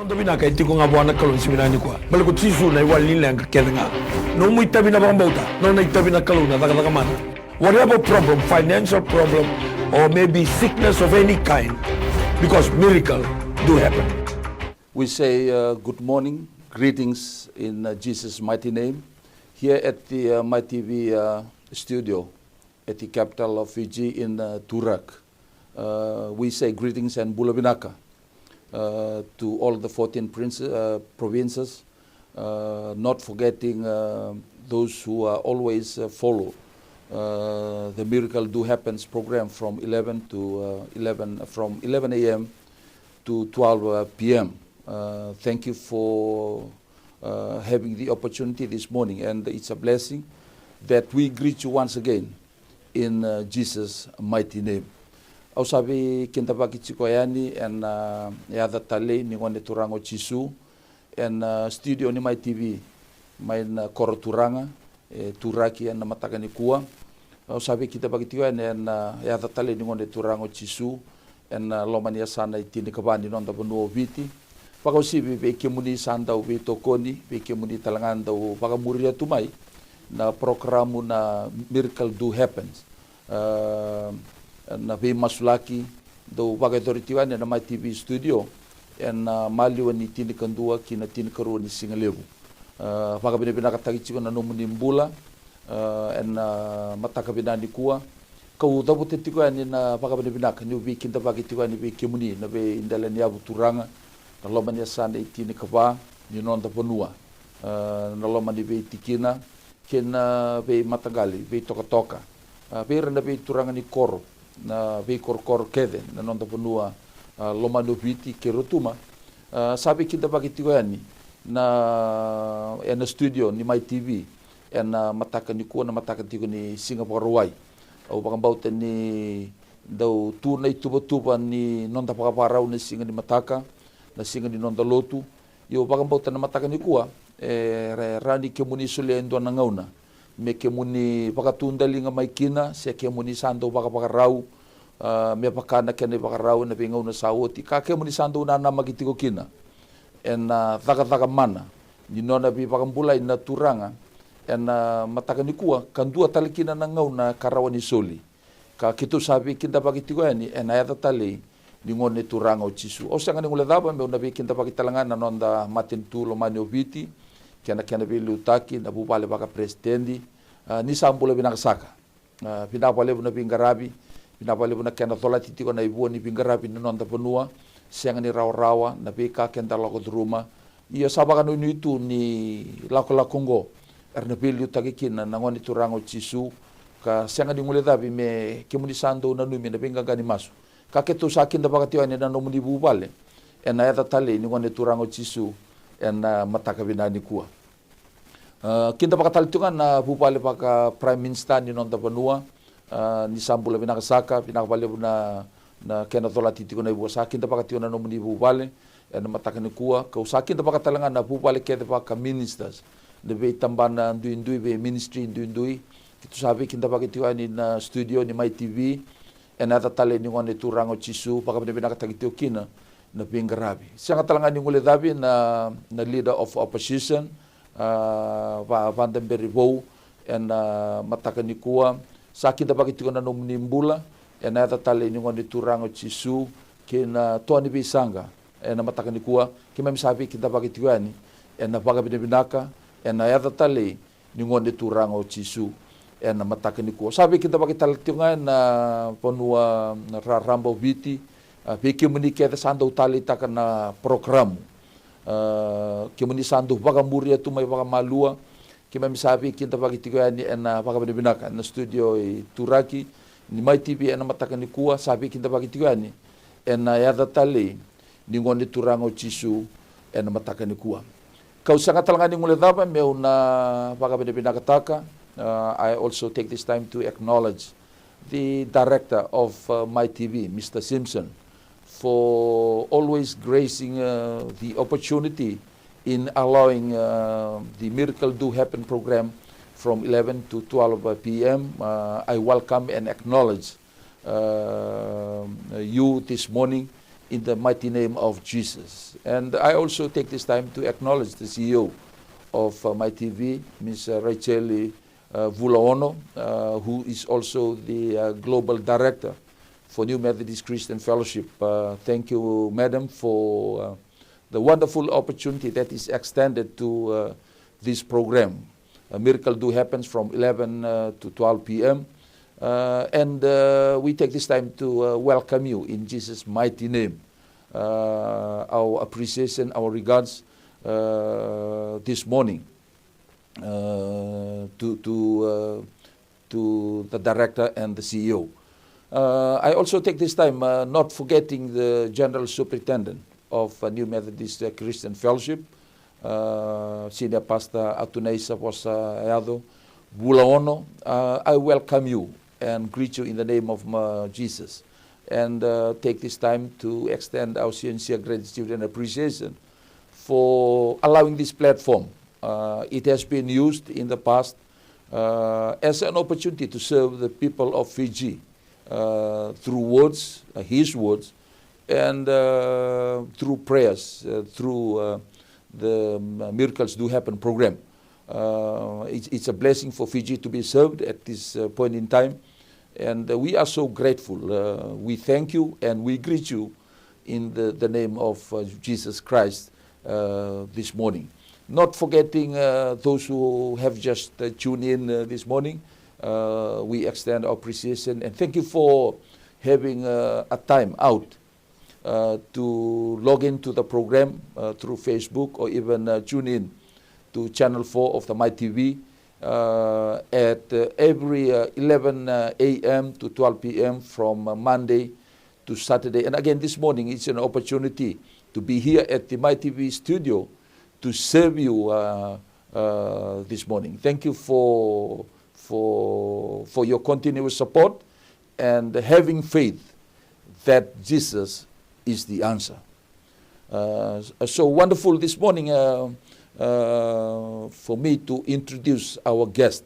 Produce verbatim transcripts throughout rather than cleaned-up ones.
Noda vinaka e tiko ga vua na Kalou ni siga vinaka nikua. Baleta ko Jisu na iwali ni leqa kece ga. Nomu itavi na vakabauta, nona itavi na Kalou na cakacaka mana. Whatever problem, financial problem, or maybe sickness of any kind, because miracle do happen. We say, uh, good morning, greetings in, uh, Jesus' mighty name. Here at the, uh, My T V, uh, studio at the capital of Fiji in, uh, Toorak. Uh, we say greetings and bula vinaka, uh, to all the fourteen prince-, uh, provinces, uh, not forgetting, uh, those who are always, uh, follow, uh, the Miracle Do Happens program from eleven to, uh, eleven, from eleven a m to twelve, uh, p m. Uh, thank you for, uh, having the opportunity this morning, and it's a blessing that we greet you once again in, uh, Jesus' mighty name. Au sa veikidavaki tiko yani ena, uh, yaca talei ni Gone Turaga o Jisu, ena, uh, studio ni My T V, mai na Koro Turaga, e Toorak ena mataka nikua. Au sa veikidavaki tiko yani ena, uh, yaca talei ni Gone Turaga o Jisu, ena, uh, loma ni yasana e tinikava ni noda vanua o Viti. Vakauasivi vei kemuni sa dau veitokoni, vei kemuni tale ga dau vakamuria tu mai na porokaramu na Miracle Do Happens. Ah, na veimasulaki dau vakayacori tiko yani ena My T V studio ena, ah, maliwa ni tinikadua ki na tinikarua ni sigalevu. Ah, vakavinavinakataki tiko na nomuni bula, ah, ena, ah, mataka vinaka nikua. Kau cavuta tiko yani na vakavinavinaka niu veikidavaki tiko yani vei kemuni na veidela ni yavu turaga, na loma ni yasana e tinikava ni noda vanua, ah, na loma ni veitikina kei na veimataqali, veitokatoka, ah, vei ira na veituraga ni koro, na veikorokoro kece na noda vanua, ah, lomani o Viti kei Rotuma. Ah, sa veikidavaki tiko yani na, ena studio ni My T V ena mataka nikua, na mataka tiko ni Siga Vakarauwai. Au vakabauta ni dau tu na ituvatuva ni noda vakavakarau na siga ni mataka, na siga ni noda lotu. Io, vakabauta na mataka nikua, e ra-, rawa ni kemuni solia e dua na gauna me kemuni vakatudaliga mai kina, se kemuni sa dau vakavakarau, ah, me vaka na kena ivakarau ena veigauna sa oti, ka kemuni sa dau nanamaki tiko kina ena, ah, cakacaka mana ni nona veivakabulai na Turaga ena, ah, mataka nikua, ka dua tale kina na gauna ka rawa ni soli. Ka keitou sa veikidavaki tiko yani ena yaca talei ni Gone Turaga o Jisu. Au sega ni guilecava meu na veikidavaki tale ga na noda matanitu lomani o Viti kei na kena veiliutaki, na vuvale vakaperesitedi. Ah, ni sa bula vinaka saka. Ah, vinaka vakalevu na veiqaravi, vinaka vakalevu na kena colati tiko na ivua ni veiqaravi ni noda vanua. Sega ni rawarawa na veika keda lako curuma. Ia sa vakanuinui tu ni lakolako oqo era na veiliutaki kina na Gone Turaga o Jisu, ka sega ni guilecavi me kemuni sa dau nanumi na veiqaqa ni masu. Ka keitou sa kidavaka tiko yani na nomuni vuvale ena yaca talei ni Gone Turaga o Jisu ena, ah, mataka vinaka nikua. Ah, kidavaka tale tiko ga na vuvale vaka Prime Minister ni noda vanua, ah, ni sa bula vinaka saka, vinaka vakalevu na, na kena colati tiko na ivua. Sa kidavaka tiko na nomuni vuvale ena mataka nikua. Kau sa kidavaka tale ga na vuvale kece vaka ministers, na veitabana duidui, vei ministry duidui. Keitou sa veikidavaki tiko yani na studio ni My T V ena yaca talei ni Gone Turaga o Jisu, vakavinavinakataki tiko kina na veiqaravi. Sega tale ga ni guilecavi na, na leader of opposition, ah, Va-, Vada Berevou, ena, ah, mataka nikua. Sa kidavaki tiko na nomuni bula ena yaca talei ni Gone Turaga o Jisu kei na toa ni veisaqa ena mataka nikua. Keimami sa veikidavaki tiko yani ena vakavinavinaka ena yaca talei ni Gone Turaga o Jisu ena mataka nikua. Sa veikidavaki tale tiko ga ena vanua raraba o Viti, ah, vei kemuni kece sa dau taleitaka na porokaramu. Ah, kemuni sa dau vakamuria tu mai vakamalua, keimami sa veikidavaki tiko yani ena vakavinavinaka ena studio e Toorak ni My T V ena mataka nikua. Sa veikidavaki tiko yani ena yaca talei ni Gone Turaga o Jisu ena mataka nikua. Kau sega tale ga ni guilecava meu na vakavinavinakataka. Uh, I also take this time to acknowledge the director of, uh, My T V, Mister Simpson, for always gracing, uh, the opportunity in allowing, uh, the Miracle Do Happen program from eleven to twelve p m. Uh, I welcome and acknowledge, uh, you this morning in the mighty name of Jesus. And I also take this time to acknowledge the C E O of uh, my T V, Miss uh, Rachel uh, Vulaono, uh, who is also the uh, Global Director for New Methodist Christian Fellowship. Uh, thank you, Madam, for uh, the wonderful opportunity that is extended to uh, this program. A miracle do happens from eleven uh, to twelve p m. Uh, and uh, we take this time to uh, welcome you in Jesus' mighty name. Uh, our appreciation, our regards uh, this morning uh, to, to, uh, to the director and the C E O. Uh, I also take this time uh, not forgetting the General Superintendent of uh, New Methodist uh, Christian Fellowship, uh, Senior Pastor Atunaisa Vosa Yaco Vulaono. Uh, I welcome you and greet you in the name of uh, Jesus. And uh, take this time to extend our sincere gratitude and appreciation for allowing this platform. Uh, it has been used in the past uh, as an opportunity to serve the people of Fiji uh, through words, uh, his words, and uh, through prayers, uh, through uh, the um, Miracles Do Happen program. Uh, it's, it's a blessing for Fiji to be served at this uh, point in time. And uh, we are so grateful. Uh, we thank you and we greet you in the, the name of uh, Jesus Christ uh, this morning. Not forgetting uh, those who have just uh, tuned in uh, this morning, uh, we extend our appreciation and thank you for having uh, a time out uh, to log into the program uh, through Facebook or even uh, tune in to Channel four of the My T V uh, at uh, every uh, eleven uh, a m to twelve p m from uh, Monday to Saturday. And again, this morning, it's an opportunity to be here at the My T V studio to serve you uh, uh, this morning. Thank you for, for, for your continuous support and having faith that Jesus is the answer. Uh, so wonderful this morning uh, uh, for me to introduce our guest.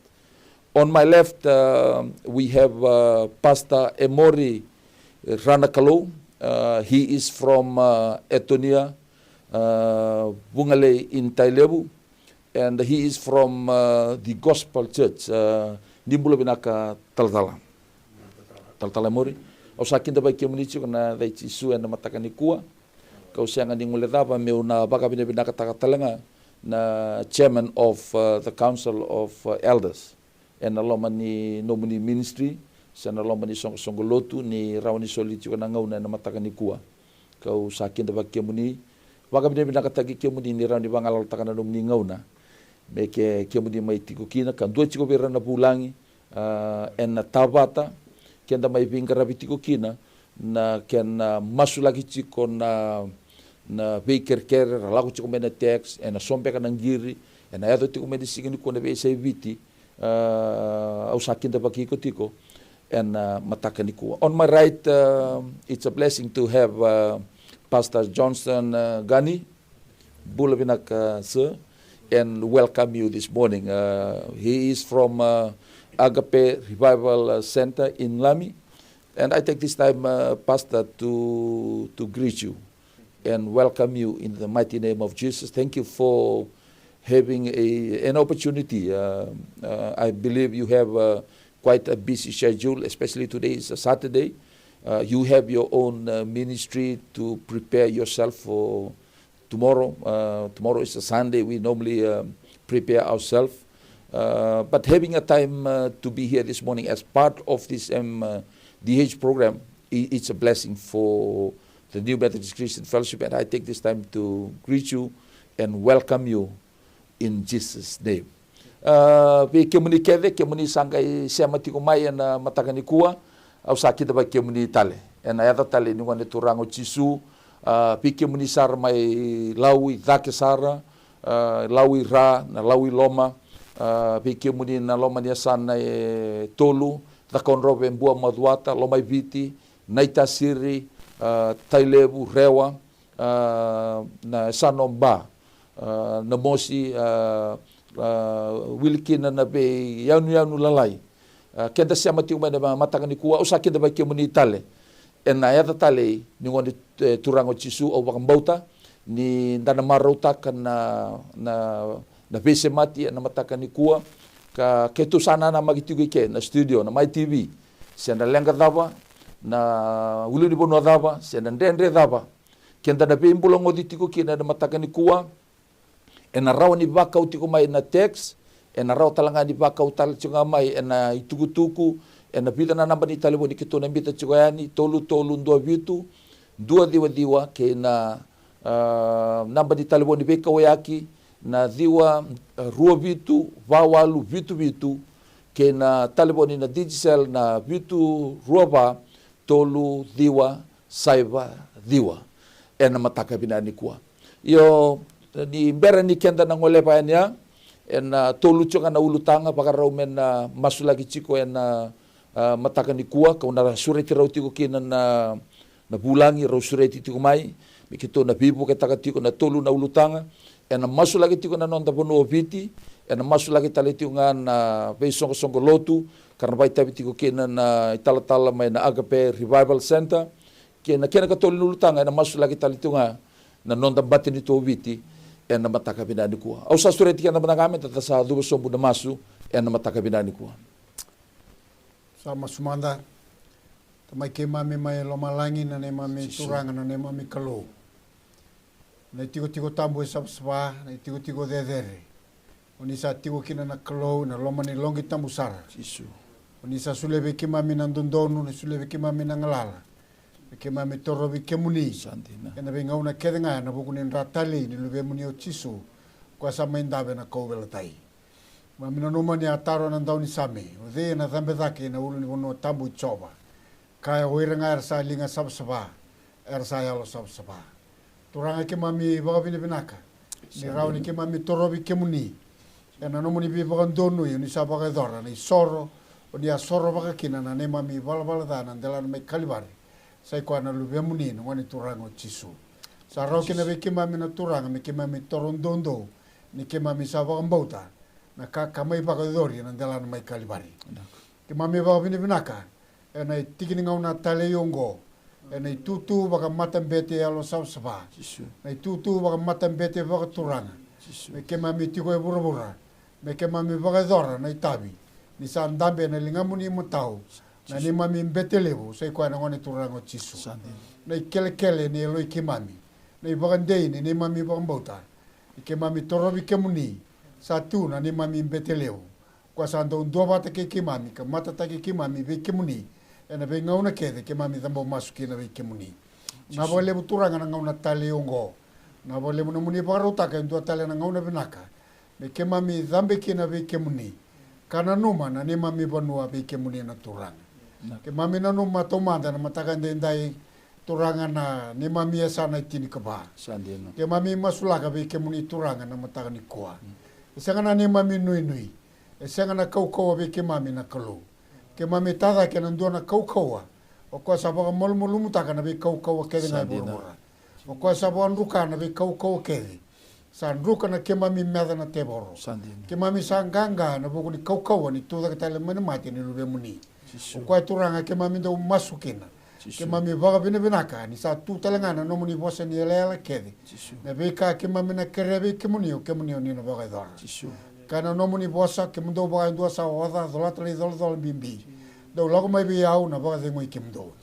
On my left, uh, we have uh, Pastor Emori Ranakalou. Uh, he is from uh, Etonia, uh, Vugalei in Tailevu, and he is from uh, the Gospel Church. Uh, ni bula vinaka talatala. Talatala Emori. Au sa kidavaki kemuni tiko na yaca i Jisu ena mataka nikua. Kau sega ni guilecava meu na vakavinavinakataka tale ga na chairman of uh, the Council of uh, Elders ena loma ni nomuni ministry se na loma ni soqosoqo lotu ni rawa ni soli tiko na gauna ena mataka nikua. Kau sa kidavaki kemuni, vakavinavinakataki kemuni ni rawa ni vagalalataka na nomuni gauna me ke kemuni mai tiko kina ka dua tiko vei ira na vulagi uh, ena tavata keda mai veiqaravi tiko kina na kena masulaki tiko na na veikerekere ra lako tiko mai na tax ena so beka na qiri ena yaco tiko mai na siga nikua na veiyasai Viti. Uh, au sa kidavaki iko tiko ena mataka nikua. On my right, uh, it's a blessing to have uh, Pastor Johnson uh, Gani. Bula vinaka, sir, and welcome you this morning. Uh, he is from uh, Agape Revival uh, Center in Lami. And I take this time, uh, Pastor, to, to greet you and welcome you in the mighty name of Jesus. Thank you for having a, an opportunity. Uh, uh, I believe you have uh, quite a busy schedule, especially today is a Saturday. Uh, you have your own uh, ministry to prepare yourself for tomorrow. Uh, tomorrow is a Sunday. We normally um, prepare ourselves. Uh, but having a time uh, to be here this morning as part of this M D H program, i- it's a blessing for the New Methodist Christian Fellowship. And I take this time to greet you and welcome you in Jesus' name. Uh, vei kemuni kece, kemuni sa qai sema tiko mai ena mataka nikua, au sa kidavaki kemuni tale ena yaca tale ni Gone Turaga o Jisu. Uh, vei kemuni sara mai Lau i cake sara, uh, Lau i ra, na Lau i loma, uh, vei kemuni na loma ni yasana e tolu, Cakaudrove, Bua, Macuata, Lomaiviti, Naitasiri, uh, Tailevu, Rewa, uh, na yasana o Ba, uh, Namosi, uh, uh, wili kina na veiyanuyanu lalai. Uh, keda sema tiko mai na mataka nikua, au sa kidavaki kemuni tale Ena yaca talei ni Gone, e, Turaga o Jisu, au vakabauta ni da na marautaka na, na, na veisemati ena mataka nikua. Ka keitou sa nanamaki tiko i ke na studio na Mai T V, se na leqa cava, na ulunivanua cava, se na dredre cava keda na veibulagoci tiko kina ena mataka nikua, ena rawa ni vakau tiko mai na text, ena rawa tale ga ni vakau tale tiko ga mai ena itukutuku, ena vica na naba ni talevoni keitou na biuta tiko yani, tolu tolu dua vitu dua ciwa ciwa, kei na, a, naba ni talevoni veikauyaki na ciwa, a, rua vitu va walu vitu vitu, kei na talevoni na Digicel na vitu rua va tolu ciwa saiva ciwa ena mataka vinaka nikua. Io, ni bera ni keda na goleva yani ya, ena tolu tiko ga na ulutaga vakarau me na masulaki tiko ena, a, mataka nikua, kau na sureti rau tiko kina na, na vulagi, rau sureti tiko mai me keitou na veivuketaka tiko na tolu na ulutaga. Ena masulaki tiko na noda vanua o Viti, ena masulaki tale tiko ga na veisoqosoqo lotu, ka ra na vakaitavi tiko kina na italatala mai na Agape Revival Center, kei na kena ikatolu na ulutaga, ena masulaki tale tiko ga na noda matanitu o Viti ena mataka vinaka nikua. Au sa sureti keda mada ga me da sa cuva sobu na masu ena mataka vinaka nikua. Sa masu mada. Tamai keimami mai lomalagi, na neimami Turaga, na neimami Kalou. Na itikotiko tabu e savasava, na itikotiko cecere. O ni sa tiko kina na Kalou ena loma ni loqi tabu sara. O ni sa solia vei keimami na dodonu, ni solia vei keimami na galala me keimami torovi kemuni ena veigauna kece ga ena vuku ni dra talei ni Luvemuni o Jisu, koya sa mai dave ena kauveilatai. Keimami nanuma ni a taro na daunisame, o cei ena cabe cake ena ulunivanua tabu i Jiova? Kaya, o ira ga era sa liga savasava, era sa yalo savasava. Turaga, keimami vakavinavinaka ni rawa ni keimami torovi kemuni ena nomuni veivakadonui, o ni sa vakayacora na isoro o ni a sorovaka kina na neimami valavala ca na delana mai Kalivari. Sa i koya na Luvemuni na Gone Turaga o Jisu. Sa rawa kina vei keimami na Turaga me keimami toro doudou ni keimami sa vakabauta na ka ka mai vakayacori ena delana mai Kalivari. Keimami vakavinavinaka ena tiki ni gauna talei oqo, ena itutu vakamatabete yalo savasava, na itutu vakamatabete vakaturaga, me keimami tiko e vuravura, me keimami vakayacora na itavi ni sa dabe ena ligamuni matau na neimami bete levu, sa i koya na Gone Turaga o Jisu. Na ikelekele ni yaloi keimami, na ivakadei ni neimami vakabauta, ni keimami torovi kemuni, sa tu na neimami bete levu. Koya sa dau duavata kei keimami ka matataki keimami vei kemuni ena veigauna kece. Keimami cabora masu kina vei kemuni. Na vakalevu Turaga na gauna talei oqo. Na vakalevu nomuni vakarautaka e dua tale na gauna vinaka me keimami cabe kina vei kemuni ka nanuma na neimami vanua vei kemuni na Turaga. Keimami nanuma taumada na mataka edaidai, Turaga, na neimami yasana e tinikava. Keimami masulaka vei kemuni Turaga na mataka nikua. E sega na neimami nuinui, e sega na kaukauwa vei keimami na Kalou. Keimami tacake ena dua na kaukauwa, o koya sa vakamalumalumutaka na veikaukauwa kece ga e vuravura. O koya sa vakadruka na veikaukauwa kece. Sa druka na keimami meca na tevoro. Keimami sa qaqa ena vuku ni kaukauwa ni tucake tale mai na mate ni Luvemuni. O koya Turaga keimami dau masu kina. Keimami vakavinavinaka ni sa tu tale ga na nomuni vosa ni yalayala kece. Na veika keimami na kerea vei kemuni, o kemuni o ni na vakayacora. Ka na nomuni vosa, kemudou vaka e dua sa oca, colata na icolacola bibi. Dou lako mai vei au, na vakacegui kemudou.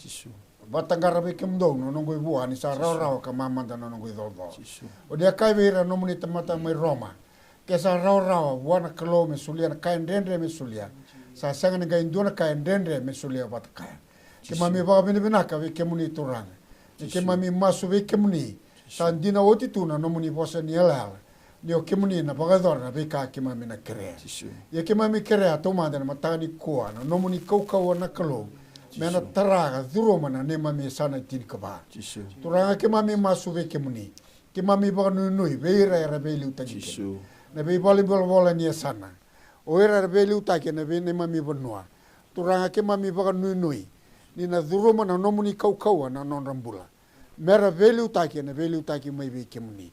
Vakataqara vei kemudou na noqu ivua, ni sa rawarawa ka mamada na noqu icolacola. O ni a kaya vei ira na nomuni tamata mai Roma, ke sa rawarawa vua na Kalou me solia na ka e dredre me solia, sa sega ni qai dua na ka e dredre me solia vata kaya. Keimami vakavinavinaka vei kemuni Turaga, ni keimami masu vei kemuni. Sa dina oti tu na nomuni vosa ni yalayala, ni o kemuni na vakayacora na veika keimami na kerea. Ia keimami kerea taumada na mataka nikua na nomuni kaukauwa na Kalou, me na tara ka curuma na neimami yasana e tinikava. Turaga, keimami masu vei kemuni. Keimami vakanuinui vei ira era veiliutaki kina na veivale volavola ni yasana. O ira era veiliutaki ena vei neimami vanua. Turaga, keimami vakanuinui ni na curuma na nomuni kaukauwa na nodra bula. Mera veiliutaki ena veiliutaki mai vei kemuni.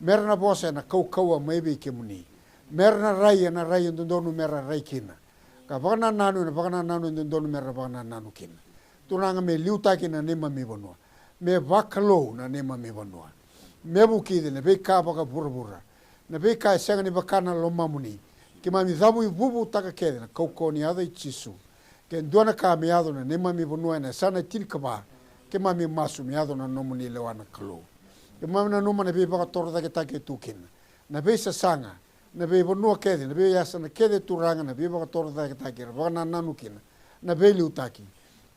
Mera na vosa ena kaukauwa mai vei kemuni. Mera na rai ena rai e dodonu mera rai kina. Ka vakanananu ena vakanananu e dodonu mera vakanananu kina. Turaga, me liutaki na neimami vanua, me vakalou na neimami vanua, me vukici na veika vakavuravura, na veika e sega ni vaka na lomamuni. Keimami cavuivuvutaka kece na kaukauwa ni yaca i Jisu. Ke dua na ka me yaco na neimami vanua ena yasana e tinikava, keimami masu me yaco na nomuni lewa na Kalou. Keimami nanuma na veivakatorocaketaki e tu kina, na veisasaga, na veivanua kece, na veiyasana kece, Turaga, na veivakatorocaketaki era vakanananu kina, na veiliutaki.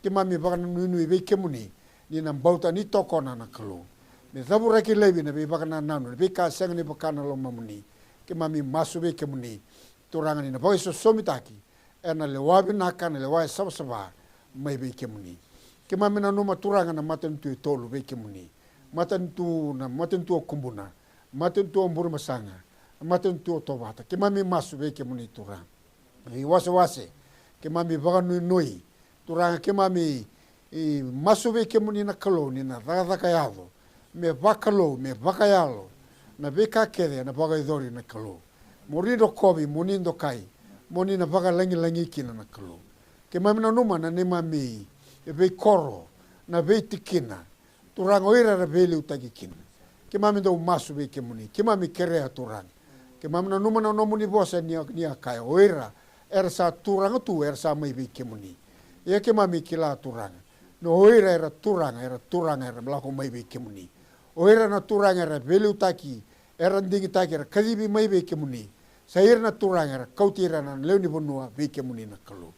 Keimami vakanuinui vei kemuni ni na bauta ni tokona na Kalou, me cavuraki laivi na veivakanananu, na veika sega ni vaka na lomamuni. Keimami masu vei kemuni, Turaga, ni na vakaisosomitaki ena lewa vinaka, na lewa e savasava mai vei kemuni. Keimami nanuma, Turaga, na matanitu e tolu vei kemuni, matanitu, na matanitu o Kubuna, matanitu o Burebasaga, matanitu o Tovata. Keimami masu vei kemuni, Turaga, veiwasewase. Keimami vakanuinui, Turaga, keimami, i, masu vei kemuni na Kalou ni na cakacaka yaco me vakalou, me vakayalo na veika kece ena vakayacori na Kalou. Mo ni rokovi, mo ni dokai, mo ni na vakalagilagi kina na Kalou. Keimami nanuma na neimami veikoro, na veitikina, Turaga, o ira era veiliutaki kina. Keimami dau masu vei kemuni, keimami kerea, Turaga. Keimami nanuma na nomuni vosa ni a, ni a kaya, o ira era sa turaga tu era sa mai vei kemuni. Ia keimami kila, Turaga, ni o ira era turaga, era turaga era lako mai vei kemuni. O ira na turaga era veiliutaki, era digitaki, era kacivi mai vei kemuni, sa ira na turaga era kauti ira na lewe ni vanua vei kemuni na Kalou.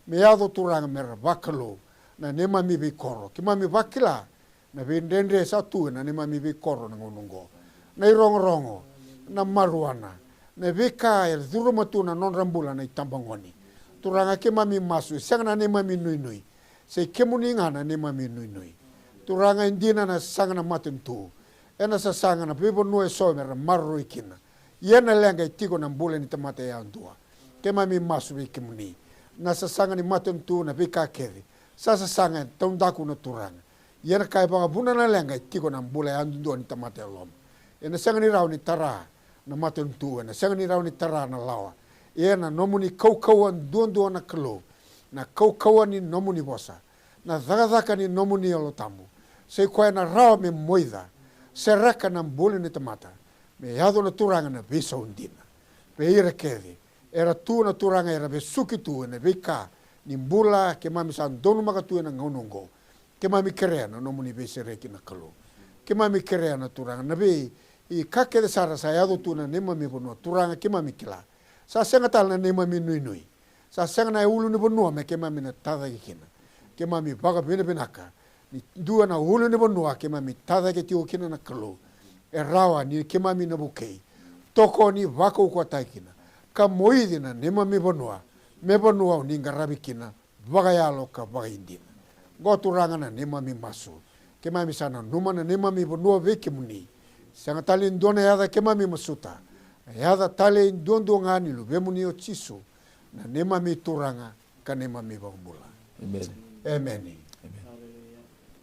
Me yaco, Turaga, me ra vakalou na neimami veikoro. Keimami vakila na veidredre sa tu ena neimami veikoro na gauna oqo, na irogorogo, na maruana, na veika e curuma tu na nodra bula na itabagone. Turaga, keimami masu, e sega na neimami nuinui, sa i kemuni ga na neimami nuinui. Turaga, e dina na sasaga na matanitu, ena sasaga na veivanua eso me ra maroroi kina. Ia na leqa e tiko na bula ni tamata yadua. Keimami masu vei kemuni, na sasaga ni matanitu, na veika kece, sa sasaga e taudaku na Turaga. Ia na ka e vakavuna na leqa e tiko na bula yadudua ni tamata e loma. Ena sega ni rawa ni tara na matanitu, ena sega ni rawa ni tara na lawa. Ia na nomuni kaukauwa duadua na Kalou, na kaukauwa ni nomuni vosa, na cakacaka ni nomuni Yalo Tabu, sa i koya ena rawa me moica, sereka na bula ni tamata, me yaco na Turaga na veisau dina vei ira kece era tu na Turaga, era vesuki tu ena veika ni bula keimami sa donumaka tu ena gauna oqo. Keimami kerea na nomuni veisereki na Kalou. Keimami kerea na Turaga na vei, i ka kece sara sa yaco tu na neimami vanua, Turaga, keimami kila sa sega tale na neimami nuinui. Sa sega na ulu ni vanua me keimami na tacake kina. Keimami vakavinavinaka ni dua na ulu ni vanua keimami tacake tiko kina na Kalou, e rawa ni keimami na vukei, tokoni, vakaukauwataki kina, ka moici na neimami vanua me vanua o ni qaravi kina vakayalo ka vakaidina. Oqo, Turaga, na neimami masu. Keimami sa nanuma na neimami vanua vei kemuni. Sega tale ni dua na yaca keimami masuta, na yaca tale duadua ga ni Luvemuni o Jisu, na neimami Turaga ka neimami Vakabula. Amen. Emeni. Amen. Hallelujah.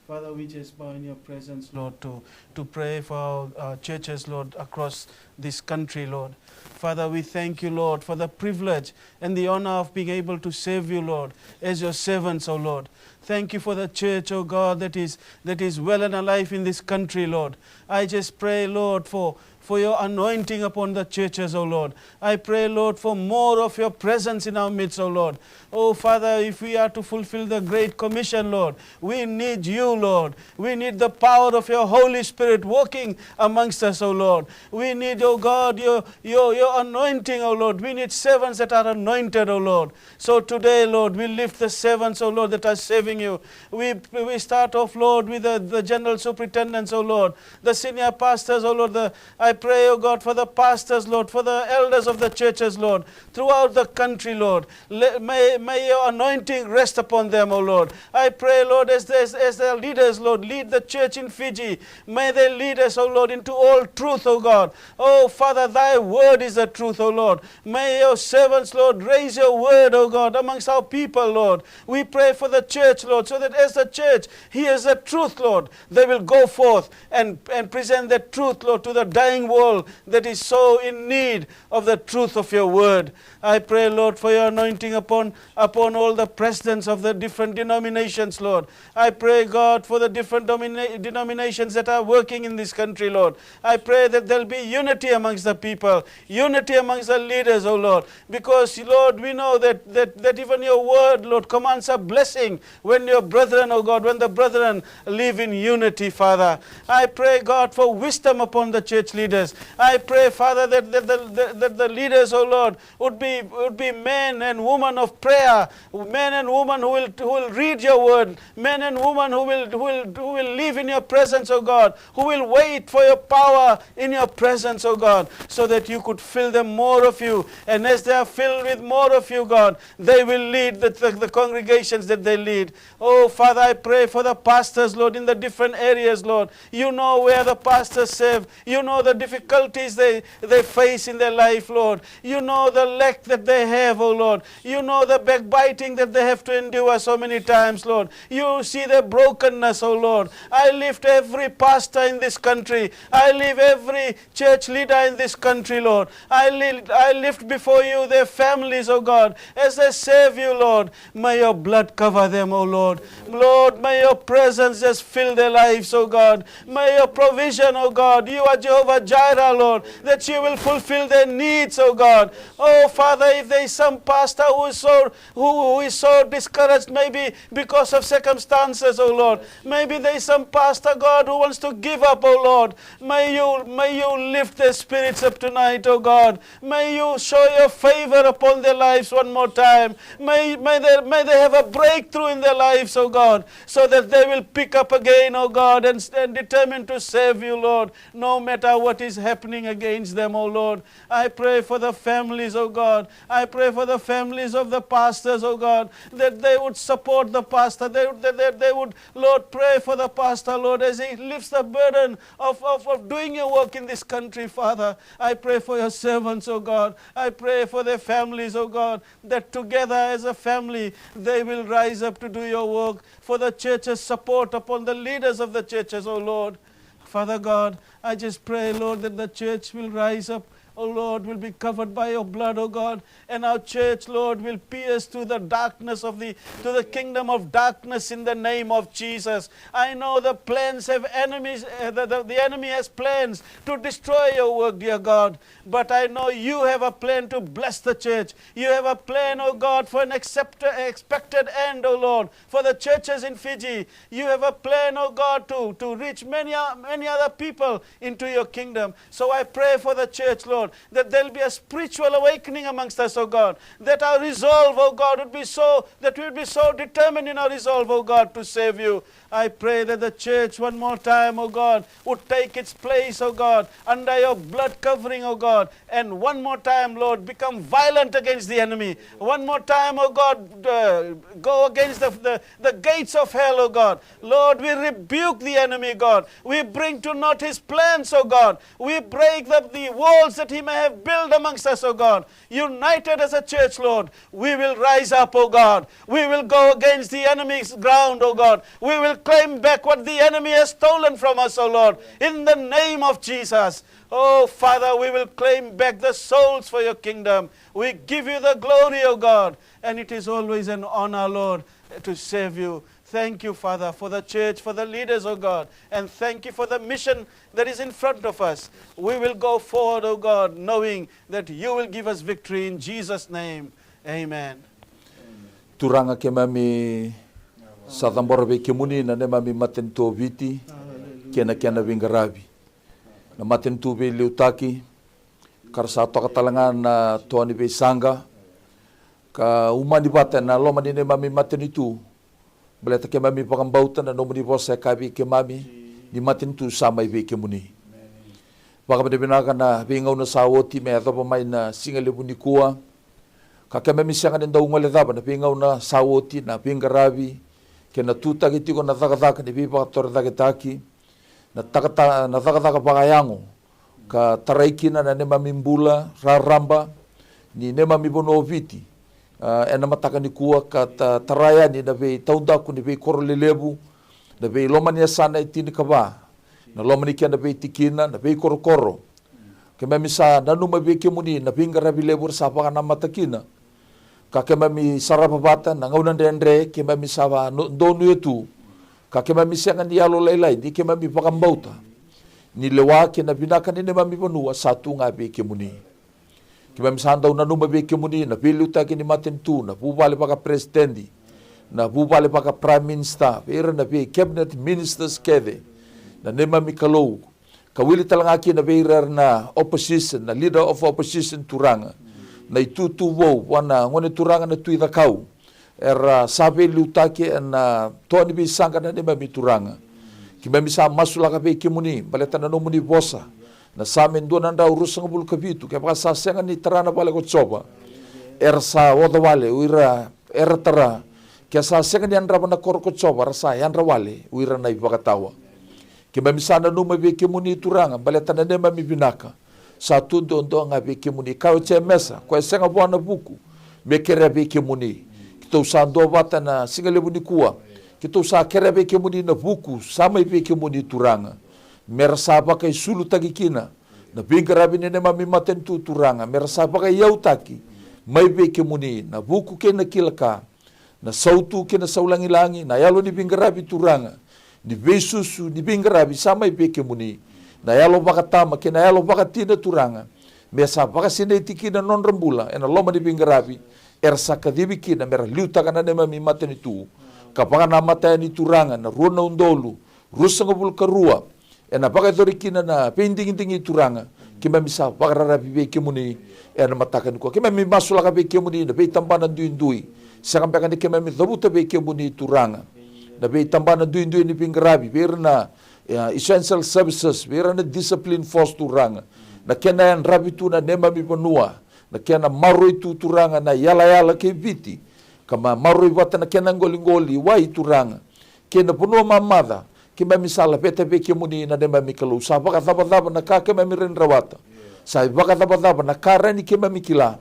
Father, we just bow in your presence, Lord, to, to pray for our, our churches, Lord, across this country, Lord. Father, we thank you, Lord, for the privilege and the honor of being able to serve you, Lord, as your servants, O Lord. Thank you for the church, O God, that is, that is well and alive in this country, Lord. I just pray, Lord, for, for your anointing upon the churches, O Lord. I pray, Lord, for more of your presence in our midst, O Lord. Oh, Father, if we are to fulfill the Great Commission, Lord, we need you, Lord. We need the power of your Holy Spirit working amongst us, O Lord. We need, O God, your, your, your anointing, O Lord. We need servants that are anointed, O Lord. So today, Lord, we lift the servants, O Lord, that are serving you. We, we start off, Lord, with the, the general superintendents, O Lord, the senior pastors, O Lord. The, I pray, O God, for the pastors, Lord, for the elders of the churches, Lord, throughout the country, Lord. Let, may, may your anointing rest upon them, O Lord. I pray, Lord, as, as, as their leaders, Lord, lead the church in Fiji. May they lead us, O Lord, into all truth, O God. Oh, Father, thy word is the truth, O Lord. May your servants, Lord, raise your word, O God, amongst our people, Lord. We pray for the church, Lord, so that as the church hears the truth, Lord, they will go forth and, and present the truth, Lord, to the dying world that is so in need of the truth of your word. I pray, Lord, for your anointing upon, upon all the presidents of the different denominations, Lord. I pray, God, for the different domina- denominations that are working in this country, Lord. I pray that there'll be unity amongst the people, unity amongst the leaders, oh Lord. Because, Lord, we know that, that, that even your word, Lord, commands a blessing when your brethren, oh God, when the brethren live in unity, Father. I pray, God, for wisdom upon the church leaders. I pray, Father, that, that, that, that, that the leaders, oh Lord, would be, would be men and women of prayer, men and women who will, who will read your word, men and women who will, who will, who will live in your presence, oh God, who will wait for your power in your presence, oh God, so that you could fill them more of you. And as they are filled with more of you, God, they will lead the, the, the congregations that they lead. Oh, Father, I pray for the pastors, Lord, in the different areas, Lord. You know where the pastors serve. You know the difficulties they, they face in their life, Lord. You know the lack that they have, oh Lord. You know the backbiting that they have to endure so many times, Lord. You see their brokenness, oh Lord. I lift every pastor in this country. I lift every church leader in this country, Lord. I, li- I lift before you their families, oh God, as they serve you, Lord. May your blood cover them, oh Lord. Lord, may your presence just fill their lives, oh God. May your provision, oh God, you are Jehovah Jireh, Lord, that you will fulfill their needs, oh God. Oh Father, if there is some pastor who is so who, who is so discouraged, maybe because of circumstances, oh Lord. Maybe there is some pastor, God, who wants to give up, oh Lord. May you, may you lift their spirits up tonight, oh God. May you show your favor upon their lives one more time. May, may, they, may they have a breakthrough in their lives, oh God, so that they will pick up again, oh God, and, and determine to serve you, Lord, no matter what is happening against them, oh Lord. I pray for the families, oh God. I pray for the families of the pastors, oh God, that they would support the pastor. They, that, that they would, Lord, pray for the pastor, Lord, as he lifts the burden of, of, of doing your work in this country, Father. I pray for your servants, oh God. I pray for their families, oh God, that together as a family, they will rise up to do your work. For the churches, support upon the leaders of the churches, oh Lord. Father God, I just pray, Lord, that the church will rise up, oh Lord, will be covered by your blood, oh God, and our church, Lord, will pierce through the darkness of the, to the kingdom of darkness in the name of Jesus. I know the plans have enemies, uh, the, the, the enemy has plans to destroy your work, dear God, but I know you have a plan to bless the church. You have a plan, oh God, for an accept- expected end, oh Lord, for the churches in Fiji. You have a plan, oh God, to, to reach many, o- many other people into your kingdom. So I pray for the church, Lord, that there'll be a spiritual awakening amongst us, oh God, that our resolve, oh God, would be so, that we would be so determined in our resolve, oh God, to serve you. I pray that the church, one more time, oh God, would take its place, oh God, under your blood covering, oh God, and one more time, Lord, become violent against the enemy. One more time, oh God, uh, go against the, the, the gates of hell, oh God. Lord, we rebuke the enemy, God. We bring to naught his plans, oh God. We break the, the walls that he may have built amongst us, oh God. United as a church, Lord, we will rise up, oh God. We will go against the enemy's ground, oh God. We will claim back what the enemy has stolen from us, oh Lord, in the name of Jesus. Oh Father, we will claim back the souls for your kingdom. We give you the glory, oh God, and it is always an honor, Lord, to serve you. Thank you, Father, for the church, for the leaders, oh God, and thank you for the mission that is in front of us. We will go forward, oh God, knowing that you will give us victory in Jesus' name. Amen. Turaga, keimami sa cabora vei kemuni na neimami matanitu o Viti kei na kena veiqaravi. Na matanitu veiliutaki, ka ra sa toka tale ga na toa ni veisaqa ka umani vata ena loma ni neimami matanitu. Baleta keimami vakabauta na nomuni vosa e kaya vei keimami ni matanitu sa mai vei kemuni. Vakavinavinaka na veigauna sa oti me yacova mai na siga levu nikua, ka keimami sega ni dau gole cava na veigauna sa oti, na veiqaravi kei na tutaki tiko na cakacaka ni veivakatorocaketaki, na takata, na cakacaka vakayago ka tarai kina na neimami bula raraba ni neimami vanua o Viti, ah, ena mataka nikua ka ta, tara yani na veitaudaku ni veikoro lelevu, na veiloma ni yasana e tinikava, na loma ni kena veitikina, na veikorokoro, Keimami sa nanuma vei kemuni na veiqaravi levu era sa vakanamata kina. Ka keimami sarava vata na gauna dredre keimami sa va no-, donuya tu. Ka keimami sega ni yalolailai ni keimami vakabauta ni lewa kei na vinaka ni neimami vanua sa tu ga vei kemuni. Keimami sa dau nanuma vei kemuni na veiliutaki ni matanitu, na vuvale vakaperesitedi, na vuvale vaka Prime Minister, vei ira na vei cabinet ministers kece. Na neimami Kalou, ka wili tale ga kina vei ira na opposition, na leader of opposition Turaga, na itutu vou vua na gone turaga na Tui Cakau, era sa veiliutaki ena toa ni veisaqa na neimami Turaga. Keimami sa masulaka vei kemuni baleta na nomuni vosa, na Same dua na drau ruasagavulu ka vitu: Kevaka sa sega ni tara na vale ko Jiova, era sa oca wale o ira era tara. Ke sa sega ni yadrava na koro ko Jiova, ra sa yadra wale o ira na ivakatawa. Keimami sa nanuma vei kemuni Turaga baleta na neimami vinaka sa tu duadua ga vei kemuni. Kaya o Jemesa, koya e sega vua na vuku me kerea vei kemuni. Keitou sa duavata na siga levu nikua, keitou sa kerea vei kemuni na vuku sa mai vei kemuni Turaga, me ra sa vakaisulutaki kina na veiqaravi ni neimami matanitu Turaga, me ra sa vakaiyautaki mai vei kemuni na vuku kei na kila ka, na sautu kei na saulagilagi, na yalo ni veiqaravi Turaga, ni veisusu ni veiqaravi sa mai vei kemuni, na yalo vakatama kei na yalo vakatina Turaga, me sa vakasinaiti kina na nodra bula ena loma ni veiqaravi era sa kacivi kina me ra liutaka na neimami matanitu. Ka vakanamata yani Turaga na rua na udolu ruasagavulu ka rua, ena vakayacori kina na veidigidigi Turaga. Keimami sa vakararavi vei kemuni ena mataka nikua. Keimami masulaka vei kemuni na veitabana duidui. Sega beka ni keimami cavuta vei kemuni Turaga na veitabana duidui ni veiqaravi, vei ira na, e, essential services, vei ira na discipline force Turaga, na kena yadravi tu na neimami vanua, na kena maroroi tu Turaga na yalayala kei Viti, ka ma-, maroroi vata na kena qoliqoli wai Turaga, kei na vanua mamaca. Keimami sa laveta vei kemuni na neimami Kalou, sa vakacavacava na ka keimami rawa ni rawata, sa vakacavacava na ka rawa ni keimami kila.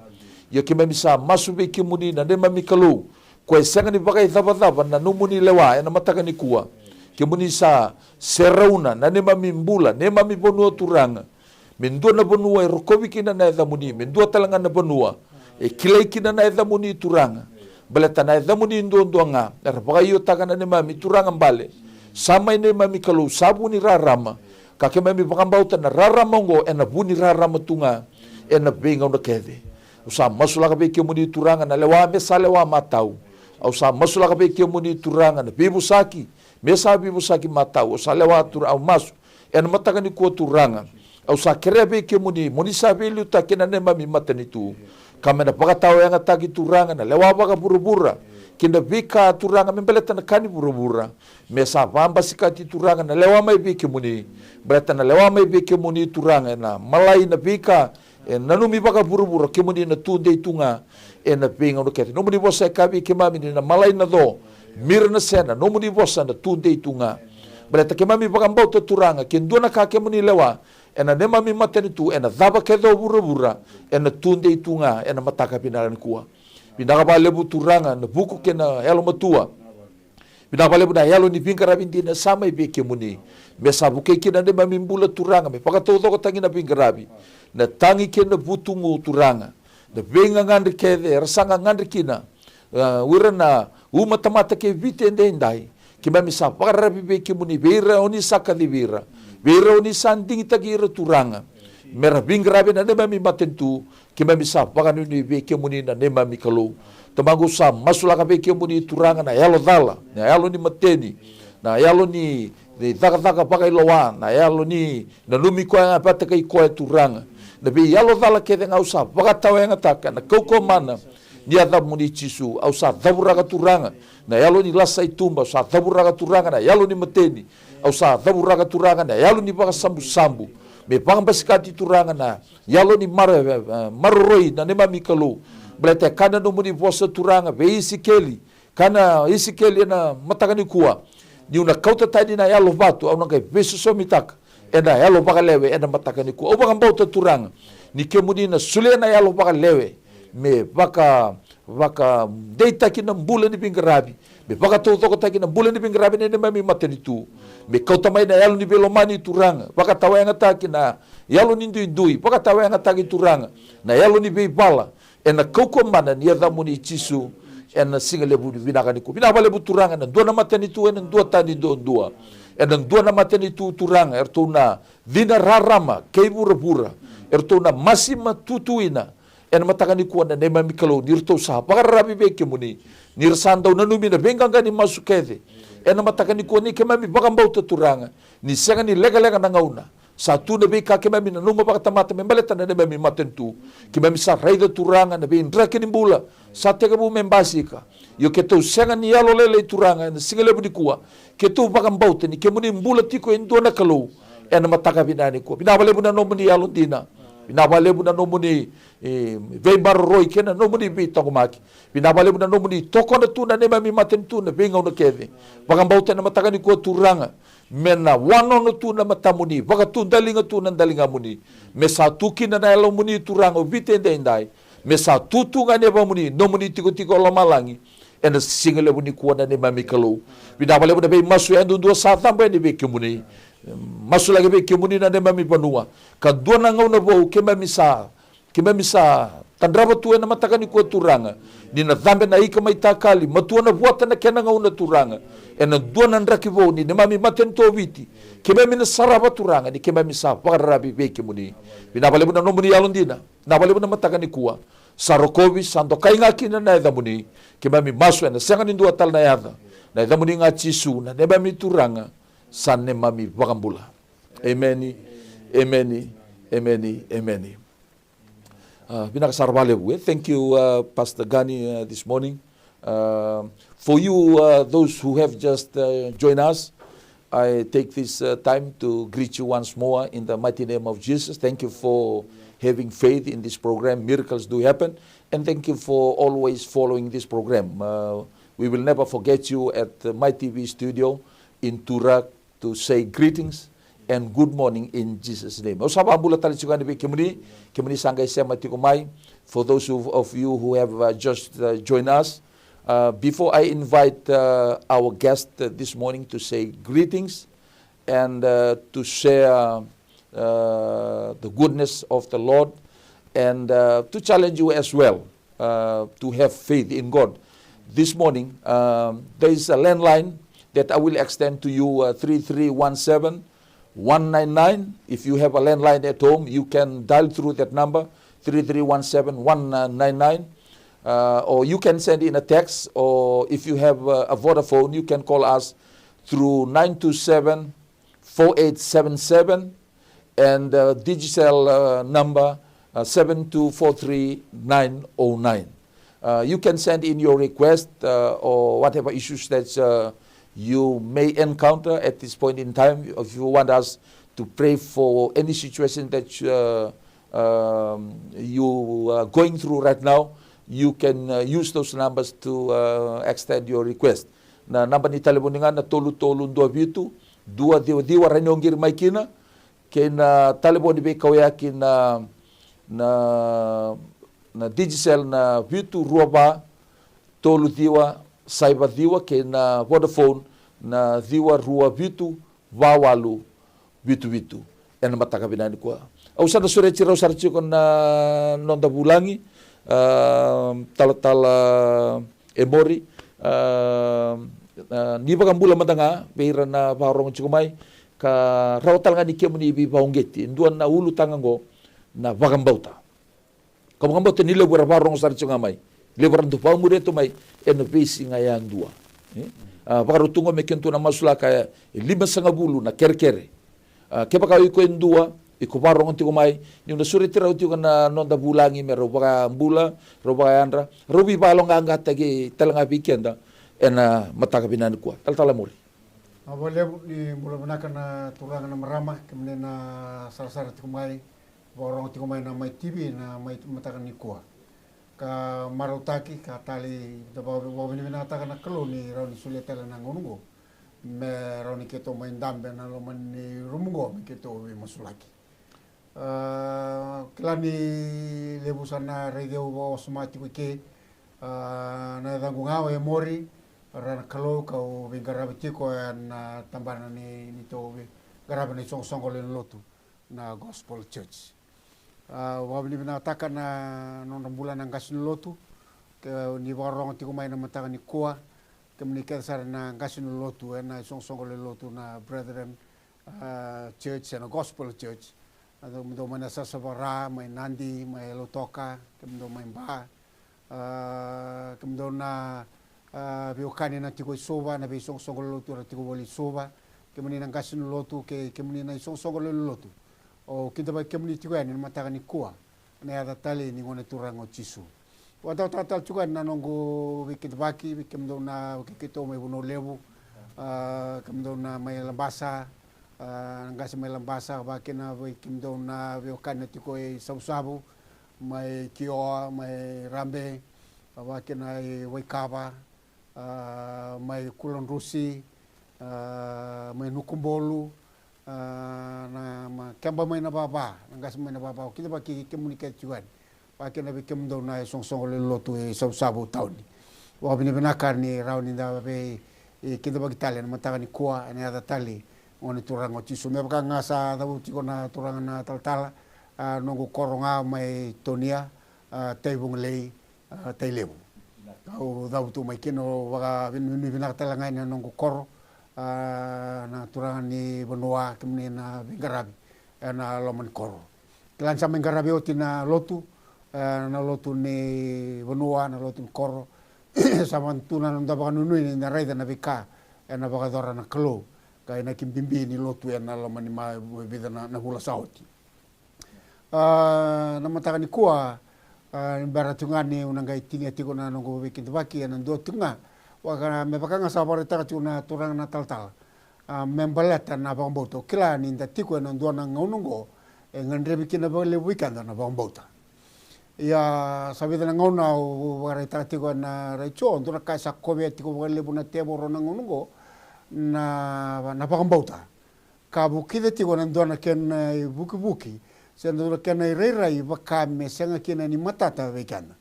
Ia keimami sa masu vei kemuni na neimami Kalou, koya e sega ni vakaicavacava na nomuni lewa ena mataka nikua. Kemuni sa serauna na neimami bula, neimami vanua Turaga. Me dua na vanua e rokovi kina na yacamuni, me dua tale ga na vanua e kilai kina na yacamuni Turaga. Baleta na yacamuni duadua ga era vakaiotaka na neimami Turaga bale sa mai neimami Kalou, sa vu ni rarama. Ka keimami vakabauta na rarama oqo ena vu ni rarama tu ga ena veigauna kece. Au sa masulaka vei kemuni Turaga na lewa me sa lewa matau. Au sa masulaka vei kemuni Turaga na veivosaki me sa veivosaki matau. Au sa lewa Turaga, au masu ena mataka nikua Turaga, au sa kerea vei kemuni mo ni sa veiliutaki ena neimami matanitu, ka me na vakatawayagataki Turaga na lewa vakavuravura kei na veika Turaga me baleta na ka ni vuravura, me sa vabasikati Turaga na lewa mai vei kemuni. Baleta na lewa mai vei kemuni Turaga ena malai na veika e nanumi vakavuravura, kemuni na tudei tu ga ena veigauna kece. Nomuni vosa e kaya vei keimami ni na malai na co, mira na sena, nomuni vosa na tudei tu ga. Baleta keimami vakabauta Turaga, ke dua na ka kemuni lewa ena neimami matanitu, ena cava kece o vuravura, ena tudei tu ga ena mataka vinaka nikua. Vinaka vakalevu Turaga na vuku kei na yalomatua. Vinaka vakalevu na yalo ni veiqaravi dina sa mai vei kemuni, me sa vukei kina na neimami bula Turaga, me vakataucokotaki na veiqaravi, na tagi kei na vutugu Turaga, na veigagadre kece era sa gagadre kina, a, o ira na uma tamata kei Viti edaidai. Keimami sa vakararavi vei kemuni, vei ira o ni sa kacivi ira, vei ira o ni sa digitaki ira Turaga, me ra veiqaravi ena neimami matanitu. Keimami sa vakanuinui vei kemuni na neimami Kalou. Tamaqu, au sa masulaka vei kemuni Turaga na yalo cala, na yalo ni mateni, na yalo ni, ni cakacaka vakailoa, na yalo ni nanumi koya ga vata kei koya Turaga. Na veiyalo cala kece ga au sa vakatawayagataka ena kaukauwa mana ni yacamuni Jisu. Au sa cavuraka Turaga na yalo ni lasa i tuba, au sa cavuraka Turaga na yalo ni mateni, au sa cavuraka Turaga na yalo ni vakasabusabu, me vakabasikati Turaga na yalo ni maro-, e, e, maroroi na neimami Kalou. Baleta e kaya na nomuni vosa Turaga vei Isikeli, kaya na Isikeli ena mataka nikua, niu na kauta tani na yalo vatu, au na qai veisosomitaka ena yalo vakalewe ena mataka nikua. Au vakabauta Turaga ni kemuni na solia na yalo vakalewe me vaka vakadeitaki na bula ni veiqaravi, me vakataucokotaki na bula ni veiqaravi na neimami matanitu, me kauta mai na yalo ni veilomani Turaga, vakatawayagataki na yalo ni duidui, vakatawayagataki Turaga na yalo ni veivala, ena kaukauwa mana ni yacamuni Jisu, ena siga levu vinaka nikua. Vinaka vakalevu Turaga, ena dua na matanitu, ena dua tani duadua, ena dua na matanitu Turaga, eratou na cina rarama kei vuravura, eratou na masima tutuina, ena mataka nikua na neimami Kalou, ni ratou sa vakararavi vei kemuni, ni ra sa dau nanumi na veiqaqa ni masu kece. Ena mataka nikua ni keimami vakabauta Turaga, ni sega ni lekaleka na gauna, sa tu na veika keimami nanuma vakatamata me baleta na neimami matanitu. Keimami sa raica Turaga na veidraki ni bula sa tekivu me basika. Io keitou sega ni yalolailai Turaga ena siga levu nikua, keitou vakabauta ni kemuni bula tiko e dua na Kalou. Ena mataka vinaka nikua, vinaka vakalevu na nomuni yalodina, vinaka vakalevu na nomuni, e, veimaroroi kei na nomuni veitaqomaki. Vinaka vakalevu na nomuni tokona tu na neimami matanitu na veigauna kece. Vakabauta ena mataka nikua Turaga, me na wanono tu na matamuni, vakatudaliga tu na daligamuni, me sa tu kina na yalomuni Turaga o Viti edaidai, me sa tu tu ga na yavamuni, nomuni tikotiko o lomalagi, ena siga levu nikua na neimami Kalou. Vinaka vakalevu na veimasu yadudua sa cabo yani vei kemuni. Masulaki vei kemuni na neimami vanua, ka dua na gauna vou keimami sa keimami sa tadrava tu ena mataka nikua Turaga, ni na cabe na ika mai takali, matua na vuata na kena gauna Turaga, ena dua na draki vou ni neimami matanitu o Viti. Keimami na sarava Turaga ni keimami sa vakararavi vei kemuni. Vinaka vakalevu na nomuni yalodina, vinaka vakalevu na mataka nikua. Sa rokovi, sa dokai ga kina na yacamuni. Keimami masu ena sega ni dua tale na yaca, na yacamuni ga Jisu na neimami Turaga, sa neimami vakabula. Emeni. Emeni. Emeni. Emeni. Uh, vinaka sara vakalevu, eh? Thank you, uh, Pastor Gani, uh, this morning. Uh, for you, uh, those who have just, uh, joined us, I take this, uh, time to greet you once more in the mighty name of Jesus. Thank you for having faith in this program. Miracles do happen. And thank you for always following this program. Uh, we will never forget you at the My T V studio in Toorak, to say greetings and good morning in Jesus' name. Au sa vakabula tale tiko yani vei kemuni, kemuni sa qai sema tiko mai. For those of, of you who have, uh, just, uh, joined us, uh, before I invite, uh, our guest, uh, this morning to say greetings and, uh, to share, uh, the goodness of the Lord and, uh, to challenge you as well, uh, to have faith in God. This morning, um, there is a landline that I will extend to you, uh, three three one seven, one nine nine. If you have a landline at home, you can dial through that number, three three one seven, one nine nine. Uh, or you can send in a text, or if you have, uh, a Vodafone, you can call us through nine two seven, four eight seven seven, and, uh, Digicel, uh, number, uh, seven two four three nine oh nine. Uh, you can send in your request, uh, or whatever issues that, uh, you may encounter at this point in time. If you want us to pray for any situation that, uh, um, you are going through right now, you can, uh, use those numbers to, uh, extend your request. Na naba ni talevoni ga na tolu tolu dua vitu, dua ciwa ciwa, rawa ni o qiri mai kina, kei na talevoni veikauyaki na, na, na Digicel na vitu rua va, tolu ciwa, saiva ciwa, kei na Vodafone na ciwa rua vitu, va walu, vitu vitu. Ena mataka vinaka nikua, au sa na sureti rau sara tiko na noda vulagi, ah, Talatala Emori, ah, ah, ni vakabula mada ga vei ira na vakarorogo tiko mai, ka rawa tale ga ni kemuni veivakauqeti e dua na ulutaga oqo, na vakabauta. Ka vakabauta ni levu era vakarorogo sara tiko ga mai, levu era dau vakamuria tu mai ena veisiga yadua. E? A, vakarau tu ga me kena tu na masulaka e limasagavulu na kerekere. A, kevaka o iko e dua, iko vakarorogo tiko mai, niu na sureti rau tiko na noda vulagi me rau vakabula, rau vakayadra, rau veivakayaloqaqataki tale ga vei keda ena mataka vinaka nikua. Talatala Emori. Vinaka vakalevu, ni bula vinaka na turaga, na marama, kemuni na sarasara tiko mai, vakarorogo tiko mai na Mai T V na mai mataka nikua. Ka marautaki, ka talei, da vaka-, vakavinavinakataka na Kalou ni rawa ni solia tale na gauna oqo me rawa ni keitou mai dabe ena loma ni rumu oqo me keitou veimasulaki. Ah, kila ni levu sa na raici au vakawasoma tiko i ke, A, na yacaqu ga o Emori Ranakalou, kau veiqaravi tiko ena tabana ni, ni tou veiqaravi na isoqosoqo lewe ni lotu na Gospel Church. A, au vakavinavinakataka na nodra bula na qase ni lotu, ke ni vakarorogo tiko mai na mataka nikua, kemuni kece sara na qase ni lotu ena isoqosoqo lewe ni lotu na Brethren, a, Church ena Gospel Church. A, kemudou mai na Sasavara, mai Nadi, mai Lautoka, kemudou mai Ba, a, kemudou na, a, veiwekani na tiko i Suva, na veisoqosoqo lewe ni lotu era tiko voli i Suva, kemuni na qase ni lotu kei kemuni na isoqosoqo lewe ni lotu. Au kidavaki kemuni tiko yani na mataka nikua ena yaca talei ni Gone Turaga o Jisu. Vakatautaka tale tiko yani na noqu veikidavaki vei kemudou na, vei keitou mai Vanua Levu, a, kemudou na mai Labasa, a, na qase mai Labasa, vakakina vei kemudou na veiwekani na tiko i Savusavu, mai Kioa, mai Rabe, vakakina i Waikava, a, mai Kuladrusi, a, mai Nukubolu, a, na, mai Keba mai Navava, na qase mai Navava, au kidavaki kemuni kece tiko yani. Vakakina vei kemudou na isoqosoqo lewe ni lotu i Savusavu tauni. Vakavinavinaka ni rawa ni da veikidavaki tale ena mataka nikua ena yaca talei ni Gone Turaga o Jisu. Me vaka ga sa cavuta tiko na turaga na talatala, a, noqu koro ga mai Tonia, a, Taivugalei, a, Tailevu. Au cavutu mai kina, au vakavinavinaka tale ga ena noqu koro, a, na turaga ni vanua, kemuni na veiqaravi ena loma ni koro. Kila ni sa mai qaravi oti na lotu, e, na lotu ni vanua, na lotu ni koro. Sa vaka tu na noda vakanuinui ni da raica na veika ena vakayacora na Kalou, ka inaki bibi ni lotu ena loma ni ma-, vica na, na vula sa oti. A, na mataka nikua, a, ni bera tiko ga niu na qai tinia tiko na noqu veikidavaki ena dua tiko ga, vaka, me vaka ga sa vakaraitaka tiko na turaga na talatala, a, me baleta na vakabauta. Au kila ni da tiko ena dua na gauna oqo e gadrevi kina vakalevu vei keda na vakabauta. Ia, sa vica na gauna au vakaraitaka tiko ena retio, dua na ka e sa kovea tiko vakalevu na tevoro na gauna oqo, na, na vakabauta. Ka vukica tiko na dua na kena ivukivuki se na dua na kena irairai vaka me sega kina ni matata vei keda.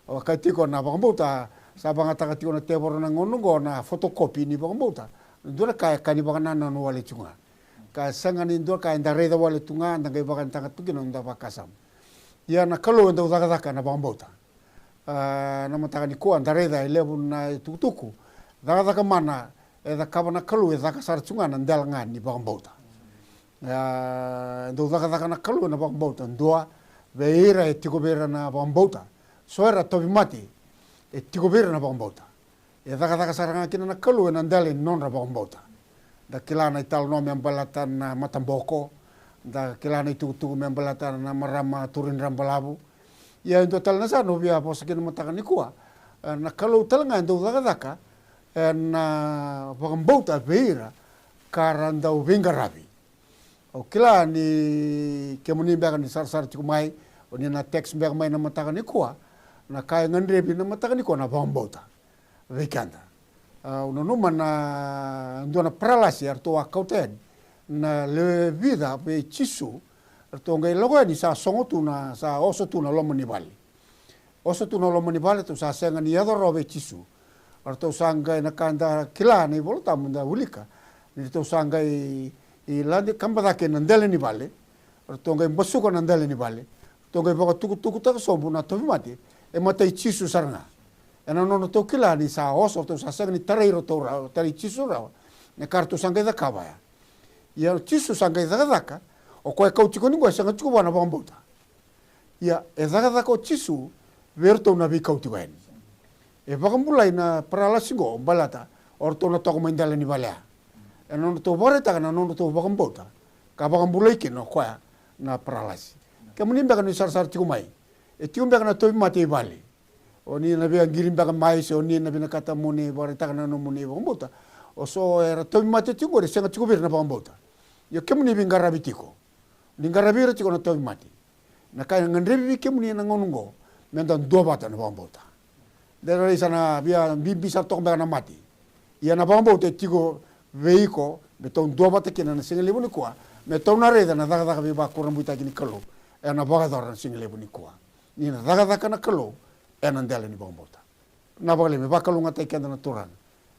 Vaka tiko na vakabauta, sa vagataka tiko na tevoro na gauna oqo na photocopy ni vakabauta. Na dua na ka e ka ni vakanananu wale tu ga, ka sega ni dua na ka eda raica wale tu ga, da qai vakayagataka tu kina na noda vakasama. Ia na Kalou e dau cakacaka na vakabauta. A, na mataka nikua da raica e levu na itukutuku, cakacaka mana e cakava na Kalou e caka sara tu ga na dela ga ni vakabauta. A, e dau cakacaka na Kalou ena vakabauta. Dua, vei ira e tiko vei ira na vakabauta, so era tauvimate, e tiko vei ira na vakabauta. E cakacaka sara ga kina na Kalou ena dela ni nodra vakabauta. Da kila na italanoa me baleta na mataboko, da kila na itukutuku me baleta na marama Turi Drabalavu. Ia e dua tale na sa na via vosa kina mataka nikua, e, na Kalou tale ga e dau cakacaka ena vakabauta vei ira ka ra dau veiqaravi. Au kila ni kemuni beka ni sarasara tiko mai, o ni na text beka mai na mataka nikua, na ka e gadrevi na mataka nikua na vakabauta vei keda. A, au nanuma na dua na paralasi eratou a kauta yani na lewe vica vei Jisu, ratou qai lako yani sa sogo tu na, sa oso tu na loma ni vale. Oso tu na loma ni vale, ratou sa sega ni yaco rawa vei Jisu. Ratou sa qai, na ka da kila na iVola Tabu da wilika, ni ratou sa qai, i lade kaba cake na dela ni vale, ratou qai basuka na dela ni vale, ratou qai vakatukutukutaka sobu na tauvimate e matai Jisu sara ga. Ena nodratou kila ni sa oso, ratou sa sega ni tarai ratou rawa, tarai Jisu rawa na ka ratou sa qai cakava ya. Ia Jisu sa qai cakacaka, o koya e kau tiko ni qo e sega tiko vua na vakabauta. Ia e cakacaka o Jisu vei iratou na veikau tiko yani. E vakabulai na paralasi qo baleta o ratou na toka mai dela ni vale ya. Ena nodratou vakaraitaka na nodratou vakabauta, ka vakabulai kina o koya na paralasi. Kemuni beka ni sarasara tiko mai, e tiko beka na tauvimate i vale? O ni na via qiri beka mai se o ni na vinakata mo ni vakaraitaka na nomuni vakabauta? O so era tauvimate tiko qori e sega tiko vei ira na vakabauta. Ia kemuni veiqaravi tiko, ni qaravi ira tiko na tauvimate. Na ka e gadrevi vei kemuni ena gauna oqo, meda duavata na vakabauta. De rairai sa na via bibi sara toka beka na mate. Ia na vakabauta e tiko vei iko, me tou duavata kina na siga levu nikua, me tou na raica na cakacaka veivakurabuitaki ni Kalou ena vakayacora na siga levu nikua. Ni na cakacaka na Kalou ena dela ni vakabauta. Na vakalevu me vakalougatataki keda na Turaga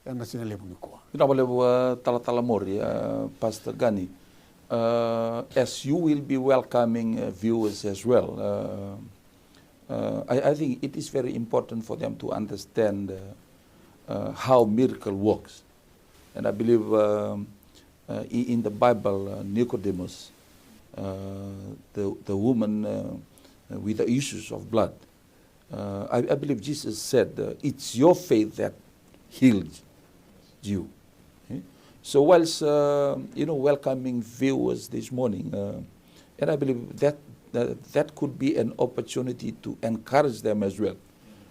ena siga levu nikua. Vinaka vakalevu, uh, Talatala Mori, uh, Pastor Gani. Uh, as you will be welcoming, uh, viewers as well, uh, uh, I, I think it is very important for them to understand, uh, uh, how miracle works. And I believe, um, uh, i- in the Bible, uh, Nicodemus, uh, the, the woman, uh, with the issues of blood, uh, I, I believe Jesus said, uh, "It's your faith that healed you." Eh? So whilst, uh, you know, welcoming viewers this morning, uh, and I believe that, uh, that could be an opportunity to encourage them as well,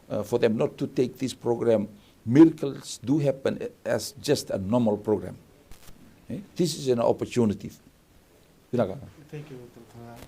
uh, for them not to take this program. Miracles do happen as just a normal program. Eh? This is an opportunity. Vinaka. Thank you, Doctor.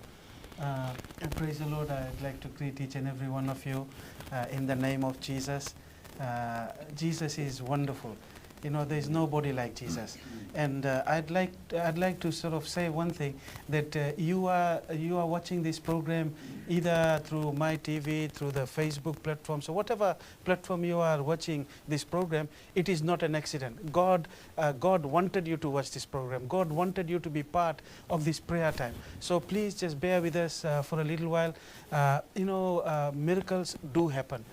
Uh, and praise the Lord. I'd like to greet each and every one of you, uh, in the name of Jesus. Uh, Jesus is wonderful. You know, there's nobody like Jesus. And, uh, I'd like, I'd like to sort of say one thing, that, uh, you are, you are watching this program either through my T V, through the Facebook platform, so whatever platform you are watching this program, it is not an accident. God, uh, God wanted you to watch this program. God wanted you to be part of this prayer time. So please just bear with us, uh, for a little while. Uh, you know, uh, miracles do happen.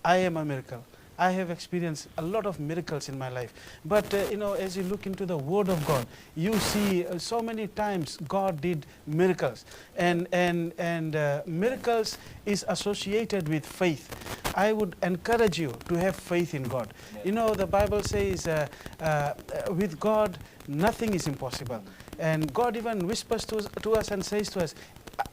I am a miracle. I have experienced a lot of miracles in my life. But, uh, you know, as you look into the Word of God, you see, uh, so many times God did miracles. And, and, and, uh, miracles is associated with faith. I would encourage you to have faith in God. You know, the Bible says, uh, uh, uh, with God, nothing is impossible. And God even whispers to, to us and says to us,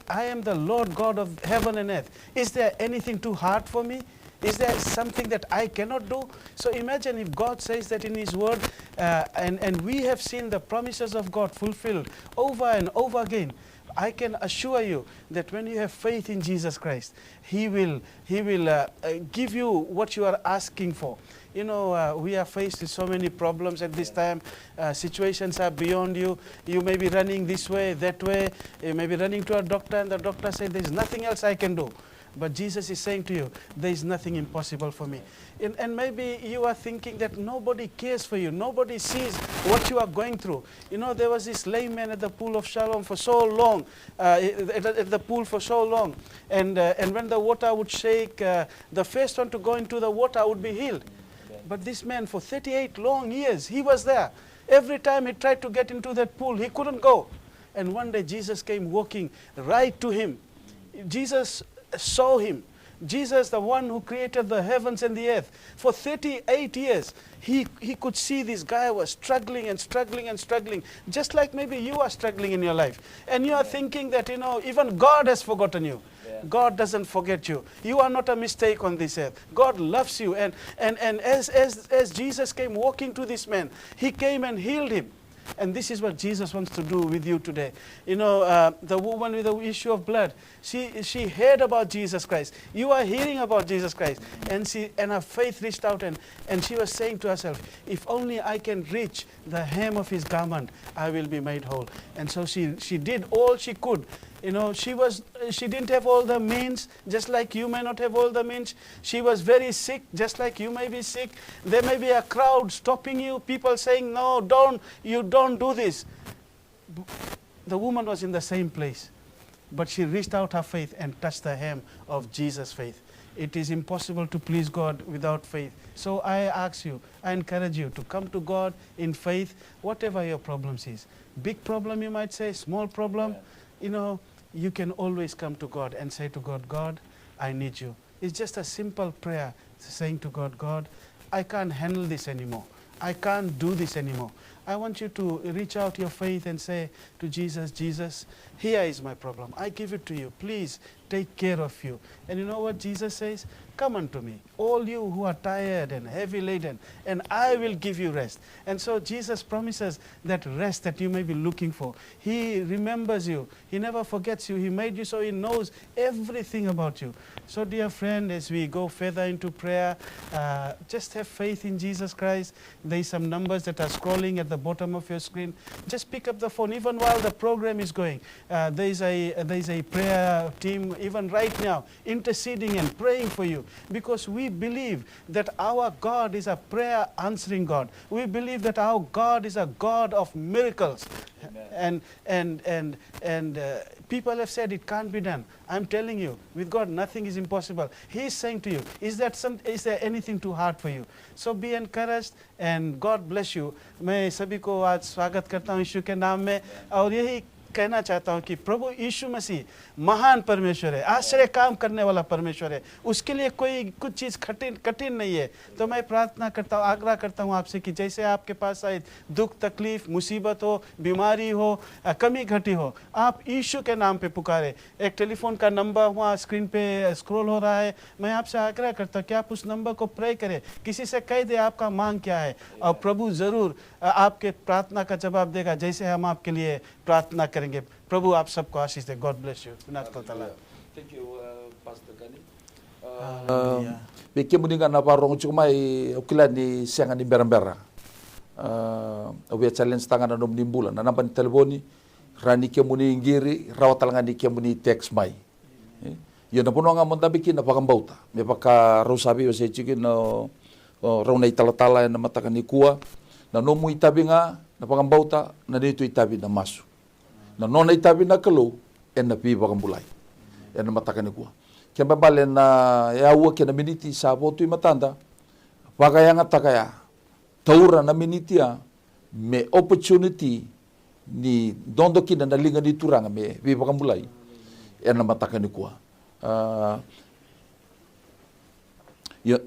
"I am the Lord God of heaven and earth. Is there anything too hard for me? Is there something that I cannot do?" So imagine if God says that in His Word, uh, and, and we have seen the promises of God fulfilled over and over again. I can assure you that when you have faith in Jesus Christ, He will, He will, uh, uh, give you what you are asking for. You know, uh, we are faced with so many problems at this time. Uh, situations are beyond you. You may be running this way, that way. You may be running to a doctor, and the doctor said, "There's nothing else I can do." But Jesus is saying to you, "There is nothing impossible for me." And, and maybe you are thinking that nobody cares for you, nobody sees what you are going through. You know, there was this lame man at the pool of Siloam for so long, uh, at, at the pool for so long. And, uh, and when the water would shake, uh, the first one to go into the water would be healed. But this man, for thirty-eight long years, he was there. Every time he tried to get into that pool, he couldn't go. And one day Jesus came walking right to him. Jesus saw him. Jesus, the one who created the heavens and the earth, for thirty-eight years, he, he could see this guy was struggling and struggling and struggling, just like maybe you are struggling in your life. And you are thinking that, you know, even God has forgotten you. God doesn't forget you. You are not a mistake on this earth. God loves you. And, and, and as, as, as Jesus came walking to this man, He came and healed him. And this is what Jesus wants to do with you today. You know, uh, the woman with the issue of blood, she, she heard about Jesus Christ. You are hearing about Jesus Christ. And she, and her faith reached out, and, and she was saying to herself, "If only I can reach the hem of His garment, I will be made whole." And so she, she did all she could. You know, she was, she didn't have all the means, just like you may not have all the means. She was very sick, just like you may be sick. There may be a crowd stopping you, people saying, "No, don't, you don't do this." The woman was in the same place, but she reached out her faith and touched the hem of Jesus' faith. It is impossible to please God without faith. So I ask you, I encourage you to come to God in faith, whatever your problems is. Big problem, you might say, small problem, you know, you can always come to God and say to God, "God, I need you." It's just a simple prayer saying to God, "God, I can't handle this anymore. I can't do this anymore." I want you to reach out your faith and say to Jesus, "Jesus, here is my problem. I give it to you. Please take care of you." And you know what Jesus says? "Come unto me, all you who are tired and heavy laden, and I will give you rest." And so Jesus promises that rest that you may be looking for. He remembers you. He never forgets you. He made you, so He knows everything about you. So, dear friend, as we go further into prayer, uh, just have faith in Jesus Christ. There is some numbers that are scrolling at the bottom of your screen. Just pick up the phone, even while the program is going. Uh, there is a there is a prayer team, even right now, interceding and praying for you, because we believe that our God is a prayer answering God. We believe that our God is a God of miracles. And and and and uh, people have said it can't be done. I'm telling you, with God, nothing is impossible. He is saying to you, is that some, is there anything too hard for you? So be encouraged and God bless you. मैं सभी को आज स्वागत करता हूँ यीशु के नाम में। और यही कहना चाहता हूँ कि प्रभु यीशु मसीह महान परमेश्वर है, आश्चर्य काम करने वाला परमेश्वर है। उसके लिए कोई कुछ चीज़ कठिन कठिन नहीं है। तो मैं प्रार्थना करता हूँ, आग्रह करता हूँ आपसे कि जैसे आपके पास शायद दुख तकलीफ, मुसीबत हो, बीमारी हो, अ, कमी घटी हो, आप यीशु के नाम पे पुकारे। एक टेलीफोन का नंबर वहाँ स्क्रीन पे स्क्रॉल हो रहा है। मैं आपसे आग्रह करता हूँ कि आप उस नंबर को प्रे करें, किसी से कह दे आपका मांग क्या है, और प्रभु जरूर, अ, आपके प्रार्थना का जवाब देगा, जैसे हम आपके लिए प्रार्थना करेंगे। प्रभु आप सबको आशीष दे। God bless you. Vinaka talatala. Thank you, uh, Pastor Kani. Uh, vei kemuni ga na varogo tiko mai, au kila ni sega ni berabera. Uh, au via challenge taka na nomuni bula, na naba ni talevoni, rawa ni kemuni qiri, rawa tale ga ni kemuni text mai. Eh? Io, na vanua ga mo dabe kina vakabauta. Me vaka rau sa veiwasei tiko kina o, o rau na italatala ena mataka nikua. Na nomu itavi ga na vakabauta, na neitou itavi na masu. Na nona itavi na Kalou ena veivakabulai. Ena mataka nikua. Kena ibalebale na yaua kei na miniti sa vo tu i matada, vakayagataka ya, taura na miniti ya me opportunity ni dodo kina na liga ni Turaga me veivakabulai ena mataka nikua. Ah, io,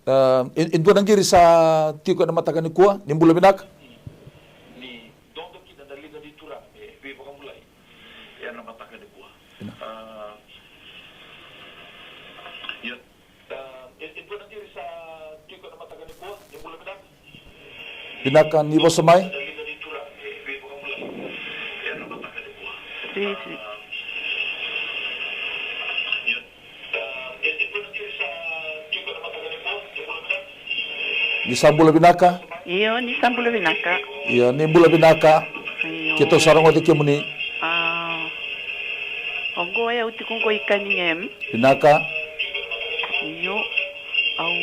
ah, e, e dua na qiri sa tiko ena mataka nikua, ni bula vinaka. Ni dodo kina na liga ni Turaga me veivakabulai ena mataka nikua. Vinaka. Ah, io. Vinaka ni vosa mai. Ni sa bula vinaka. Io, ni sa bula vinaka. Io, ni bula vinaka. Io. Keitou sa rogoci kemuni. Ah, oqo e au tiko oqo i Cunningham. Vinaka. Io, au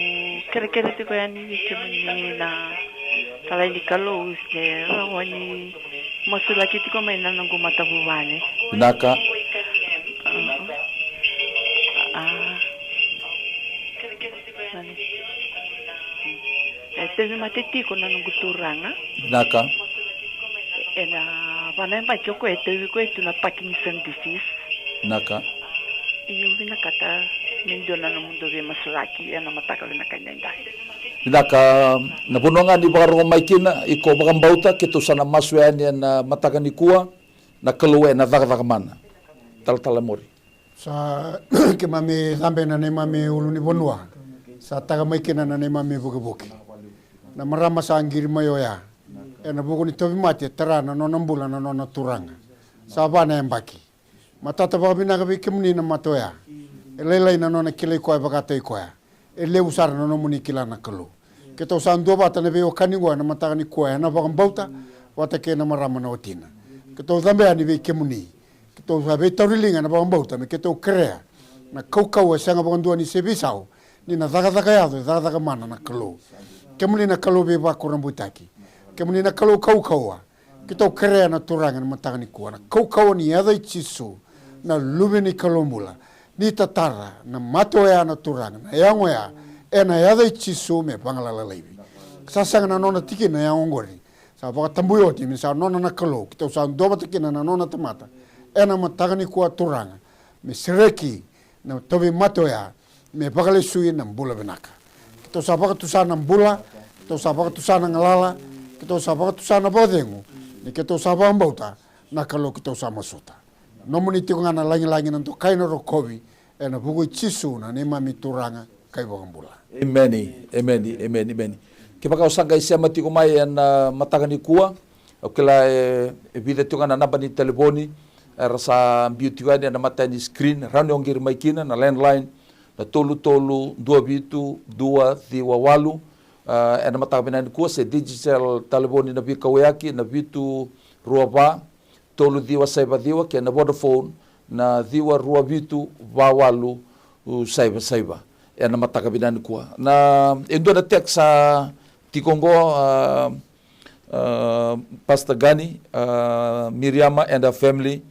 kerekere tiko yani vei kemuni na talai ni Kalou se rawa ni masulaki tiko mai na noqu matavuvale. Vinaka. Ah, ah. E tauvimate tiko na noqu turaga. Vinaka. Ena va na yabaki o koya e tauvi koya tu na Parkinson disease. Vinaka. Io, vinakata me dua na nomudou veimasulaki ena mataka vinaka edaidai. Vinaka. Na vanua ga ni vakarogo mai kina, iko vakabauta, keitou sa na masu yani ena mataka nikua, na Kalou ena cakacaka mana. Talatala Mori. Sa keimami cabe na neimami ulunivanua. Sa taka mai kina na neimami vukevuke. Na marama sa qiri mai oya. Ena vuku ni tauvimate, tara na nona bula na nona turaga. Sa va na yabaki. Matata vakavinaka vei kemuni na mata oya. E lailai na nona kilai koya vakataki koya. E levu sara na nomuni kila na Kalou. Keitou sa duavata na veiwekani oqo ena mataka nikua ena vakabauta vata kei na marama na watina. Keitou cabe yani vei kemuni. Keitou sa veitauri liga ena vakabauta me keitou kerea na kaukauwa e sega vakadua ni se veisau, ni na cakacaka yaco e cakacaka mana na Kalou. Kemuni na Kalou veivakurabuitaki. Kemuni na Kalou kaukauwa. Keitou kerea na Turaga ena mataka nikua na kaukauwa ni yaca i Jisu, na Luve ni Kalou bula. Ni tatara na mata oya na Turaga, na yago oya, ena yaca i Jisu me vagalala laivi. Sa sega na nona tikina na yago oqori. Sa vakatabui oti me sa nona na Kalou, keitou sa duavata kina na nona tamata. Ena mataka nikua Turaga, me sereki na tauvimate oya, me vakalesui na bula vinaka. Keitou sa vakatusa na bula, keitou sa vakatusa na galala, keitou sa vakatusa na vakacegu, ni keitou sa vakabauta na Kalou keitou sa masuta. Nomuni tiko ga na lagilagi, na dokai, na rokovi, ena vuku i Jisu na neimami Turaga ka iVakabula. Emeni, emeni, emeni, emeni. Kevaka o sa qai sema tiko mai ena mataka nikua, au kila e, e vica tiko ga na naba ni talevoni era sa biu tiko yani ena matai ni screen, rawa ni o qiri mai kina na landline, na tolu tolu dua vitu dua ciwa walu. Ah, ena mataka vinaka nikua se digital talevoni na veikauwaitaki na vitu rua va tolu ciwa saiva ciwa, kei na Vodafone na ciwa rua vitu va walu saiva saiva. Ena mataka vinaka nikua, na e dua na text sa tiko qo, ah, ah, Pastor Gani, ah, Miriama and her family,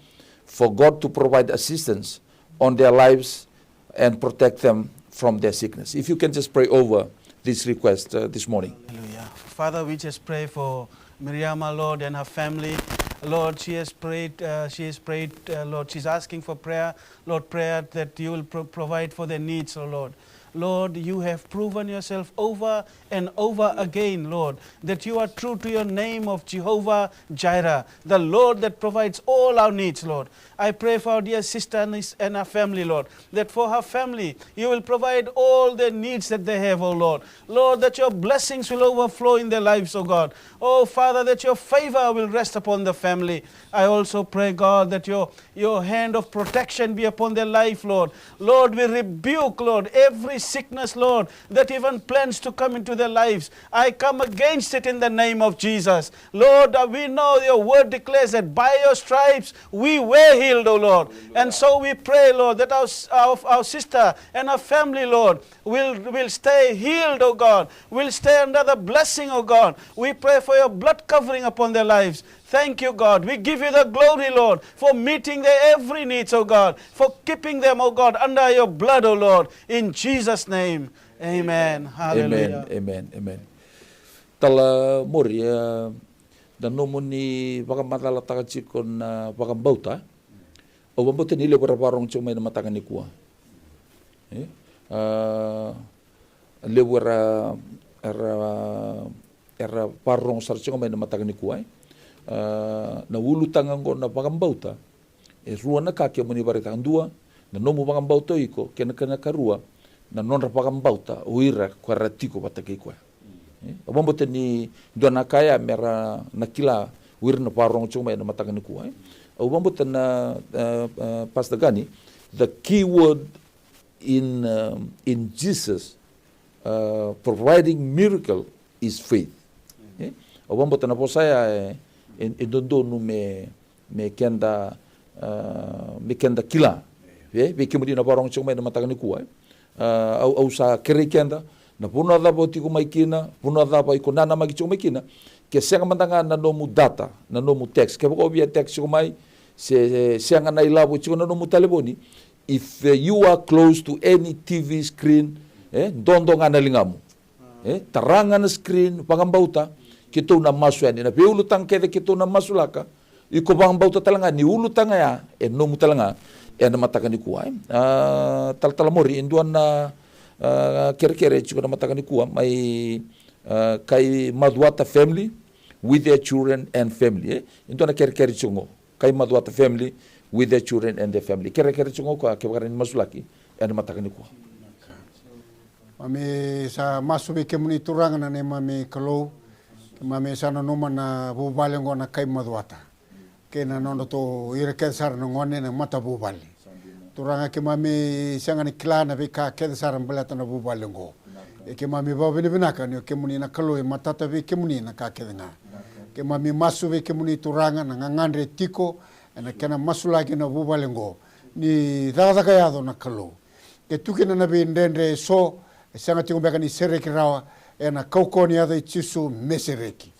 for God to provide assistance on their lives and protect them from their sickness. If you can just pray over this request, uh, this morning. Hallelujah. Father, we just pray for Miriama, Lord, and her family. Lord, she has prayed, uh, she has prayed, uh, Lord, she's asking for prayer. Lord, prayer that you will pro- provide for their needs, oh Lord. Lord, you have proven yourself over and over again, Lord, that you are true to your name of Jehovah Jireh, the Lord that provides all our needs, Lord. I pray for our dear sister and his- and her family, Lord, that for her family, you will provide all their needs that they have, oh Lord. Lord, that your blessings will overflow in their lives, oh God. Oh Father, that your favor will rest upon the family. I also pray, God, that your, your hand of protection be upon their life, Lord. Lord, we rebuke, Lord, every sickness, Lord, that even plans to come into their lives. I come against it in the name of Jesus. Lord, uh, we know your word declares that by your stripes we were healed, oh Lord. And so we pray, Lord, that our, our, our sister and her family, Lord, will, will stay healed, oh God. Will stay under the blessing, oh God. We pray for your blood covering upon their lives. Thank you, God. We give you the glory, Lord, for meeting their every needs, oh God, for keeping them, oh God, under your blood, oh Lord. In Jesus' name, amen. Hallelujah. Amen, amen, amen. Tala Mori, eh, na nomuni vakamacalataka tiko na vakabauta. Au vakabauta ni levu era vakarorogo tiko mai na mataka nikua. Eh? Ah, levu era, era, era vakarorogo sara tiko mai na mataka nikua, eh? Ah, na ulutaga oqo na vakabauta. E rua na ka kemuni vakaraitaka. Dua, na nomu vakabauta o iko, kei na, kei na karua, na nodra vakabauta o ira ko era tiko vata kei koya. Eh, au vakabauta ni dua na ka ya me ra na kila o ira na vakarorogo tiko mai ena mataka nikua, eh. Au vakabauta na, eh, eh, Pastor Gani, the key word in, um, in Jesus, uh, providing miracle is faith. Eh, au vakabauta na vosa ya, eh, e, e dodonu me me keda, ah, me keda kila. Vei, vei kemuni na vakarorogo tiko mai na mataka nikua, eh? Ah, au, au sa kerei keda, na vanua cava o tiko mai kina, vanua cava iko nanamaki tiko mai kina, ke sega mada ga na nomu data, na nomu text, kevaka o via text tiko mai, se, se sega na ilavo tiko na nomu talevoni, if, eh, you are close to any T V screen, eh, dodo ga na ligamu. Eh, tara ga na screen, vakabauta, keitou na masu yani. Na veiulutaga kece keitou na masulaka, iko vakabauta tale ga ni ulutaga ya e nomu tale ga ena mataka nikua, eh. Ah, Talatala Mori, e dua na, ah, kerekere tiko na mataka nikua mai, ah, Kai Macuata family with their children and family, eh. E dua na kerekere tiko qo. Kai Macuata family with their children and their family. Kerekere tiko qo ka kevaka ni masulaki ena mataka nikua. Keimami sa masu vei kemuni Turaga na neimami Kalou. Keimami sa nanuma na vuvale oqo na Kai Macuata kei na nodratou ira kece sara na gone na matavuvale. Turaga, keimami sega ni kila na veika kece sara baleta na vuvale oqo. Ia keimami vakavinavinaka ni o kemuni na Kalou e matata vei kemuni na ka kece ga. Keimami masu vei kemuni Turaga na gagadre e tiko ena kena masulaki na vuvale oqo. Ni cakacaka yaco na Kalou. Ke tu kina na veidredre eso e sega tiko beka ni sereki rawa ena kaukauwa ni yaca i Jisu me sereki.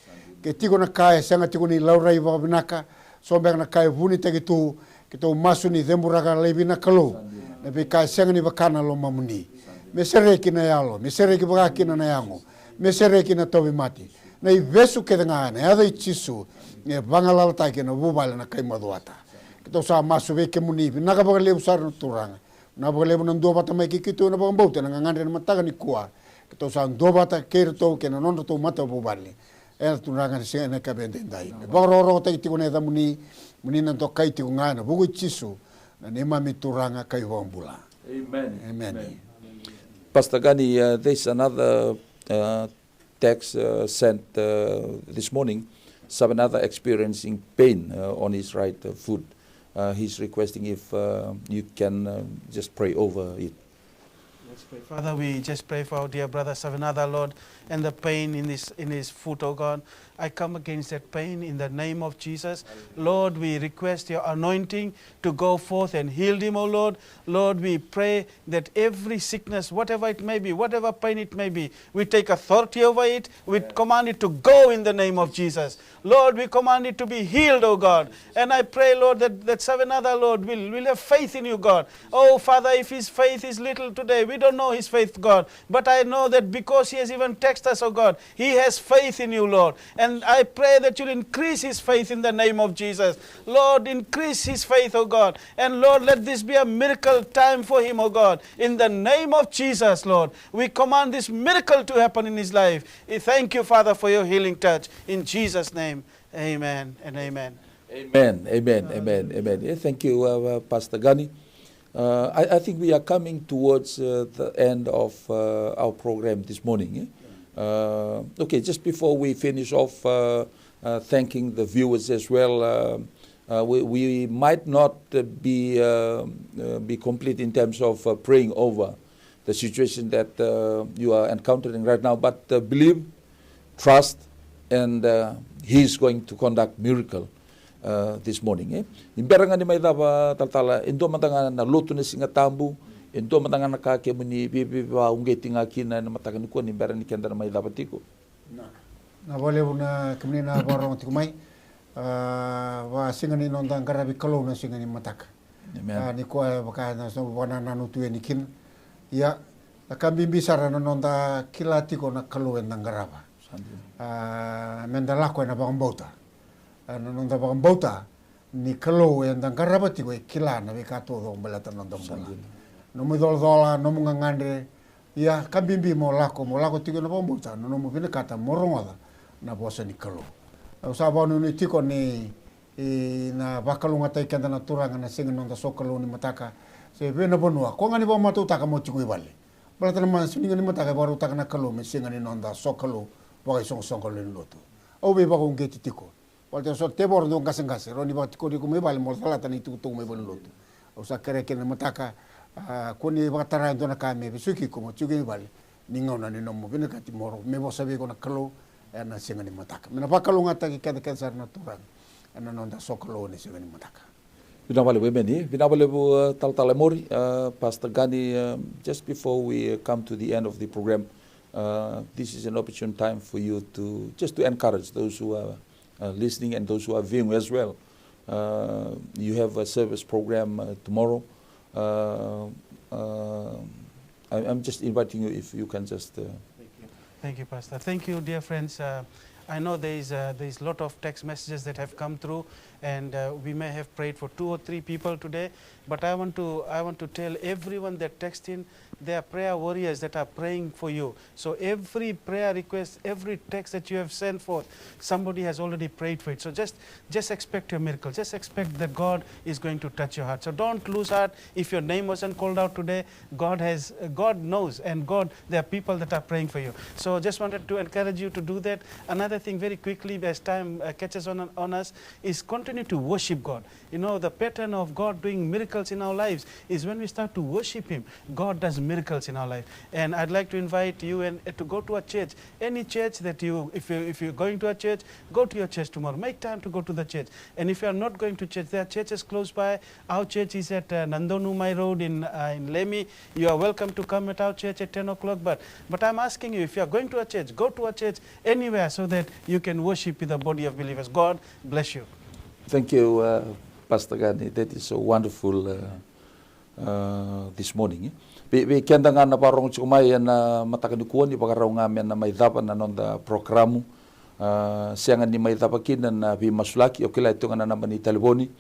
Ke tiko na ka e sega tiko ni laurai vakavinaka, so beka na ka e vunitaki tu, keitou masu ni ceburaka laivi na Kalou na veika e sega ni vaka na lomamuni. Me sereki na yalo, me sereki vaka kina na yago, me sereki na tauvimate. Na ivesu kece ga ena yaca i Jisu e vagalalataki ena vuvale na Kai Macuata. Keitou sa masu vei kemuni, vinaka vakalevu sara na Turaga. Na vakalevu na duavata mai kei keitou ena vakabauta ena gagadre ena mataka nikua. Keitou sa duavata kei iratou kei na nodratou matavuvale. Ena Turaga ni siga ena yakavi edaidai. Me vakarokorokotaki tiko na yacamuni, moni na dokai tiko ga ena vuku i Jisu, na neimami Turaga ka iVakabula. Amen. Amen. Amen. Pastor Gani, uh, there's another, uh, text, uh, sent, uh, this morning. Savanatha experiencing pain, uh, on his right, uh, foot. Uh, he's requesting if, uh, you can, uh, just pray over it. Father, we just pray for our dear brother Savinatha, Lord, and the pain in his in his foot, oh God. I come against that pain in the name of Jesus. Lord, we request your anointing to go forth and heal him, oh Lord. Lord, we pray that every sickness, whatever it may be, whatever pain it may be, we take authority over it. We command it to go in the name of Jesus. Lord, we command it to be healed, oh God. And I pray, Lord, that, that Savinatha, Lord, will, will have faith in you, God. Oh, Father, if his faith is little today, we don't know his faith, God. But I know that because he has even texted us, oh God, he has faith in you, Lord. And I pray that you'll increase his faith in the name of Jesus. Lord, increase his faith, oh God. And Lord, let this be a miracle time for him, oh God. In the name of Jesus, Lord, we command this miracle to happen in his life. We thank you, Father, for your healing touch. In Jesus' name, amen and amen. Amen, amen, amen, amen. Yeah, thank you, uh, uh, Pastor Gani. Uh, I, I think we are coming towards uh, the end of uh, our program this morning. Eh? Uh, okay, just before we finish off, uh, uh, thanking the viewers as well, uh, uh, we, we might not uh, be uh, uh, be complete in terms of uh, praying over the situation that uh, you are encountering right now, but uh, believe, trust, and uh, he is going to conduct miracle uh, this morning. Eh? Ni bera ga ni mai cava talatala, e dua mada ga na lotu na Siga Tabu, e dua mada ga na ka kemuni vivivauqeti ga kina ena mataka nikua ni bera ni keda na mai cava tiko. Na vakalevu na kemuni na vakarorogo tiko mai. A, vakasiga ni noda qaravi Kalou na siga ni mataka. Amen. A, ni koya vaka na so vakanananu tu yani kina. Ia, na ka bibi sara na noda kila tiko na Kalou eda qarava. Sa dina. A, meda lako ena vakabauta. A, na noda vakabauta ni Kalou eda qarava tiko e kila na veika taucoko baleta na noda bula. Nomu icolacola, nomu gagadre. Ia, ka bibi mo lako, mo lako tiko ena vakabauta, na nomu vinakata mo rogoca na vosa ni Kalou. Au sa vakanuinui tiko ni, e, na vakalougatataki keda na Turaga na siga ni noda sokalou ni mataka. Se vei na vanua ko ga ni vakamatautaka mo tiko i vale. Baleta na ma-, siga ni mataka e vakarautaka na Kalou me siga ni noda sokalou vakaisoqosoqo lewe ni lotu. Au veivakauqeti tiko. Baleta so tevoro dau qaseqase, rawa ni vakatikori iko mai vale mo calata na itukutuku mai valenilotu. Au sa kerea kina na mataka, a, kua ni vakatara e dua na ka me vesuki iko mo tiko i vale. Ni gauna ni nomu vinakati mo ro, me vosa vei iko na Kalou, ena siga ni mataka. Me na vakalougatataki keda kece sara na Turaga ena noda sokalou ena siga ni mataka. Vinaka vakalevu, emeni. Vinaka vakalevu, uh, talatala Mori, uh, Pastor Gani, uh, just before we uh, come to the end of the program, uh, this is an opportune time for you to, just to encourage those who are uh, listening and those who are viewing as well. Uh, you have a service program uh, tomorrow. Uh, uh, I, I'm just inviting you if you can just. Uh, Thank you. Thank you, Pastor. Thank you, dear friends. Uh, I know there is uh, there is a lot of text messages that have come through, and uh, we may have prayed for two or three people today. But I want to I want to tell everyone that text in, there are prayer warriors that are praying for you. So every prayer request, every text that you have sent forth, somebody has already prayed for it. So just just expect your miracle. Just expect that God is going to touch your heart. So don't lose heart if your name wasn't called out today. God has uh, God knows, and God, there are people that are praying for you. So just wanted to encourage you to do that. Another thing, very quickly, as time uh, catches on on us, is continue to worship God. You know, the pattern of God doing miracles in our lives is when we start to worship Him, God does miracles in our life. And I'd like to invite you and uh, to go to a church, any church that you, if you if you're going to a church, go to your church tomorrow. Make time to go to the church. And if you are not going to church, there are churches close by. Our church is at uh, Nandonumai Road in uh, in Lemi. You are welcome to come at our church at ten o'clock. But but I'm asking you, if you are going to a church, go to a church anywhere so that you can worship with the body of believers. God bless you. Thank you, uh, Pastor Gani. That is so wonderful uh, uh, this morning. Eh? Vei, vei keda ga na vakarogo tiko mai ena mataka nikua, ni vakarau ga me na mai cava na noda prokaramu. Uh, sega ni mai cava kina na veimasulaki, o kila e tu ga na naba ni talevoni.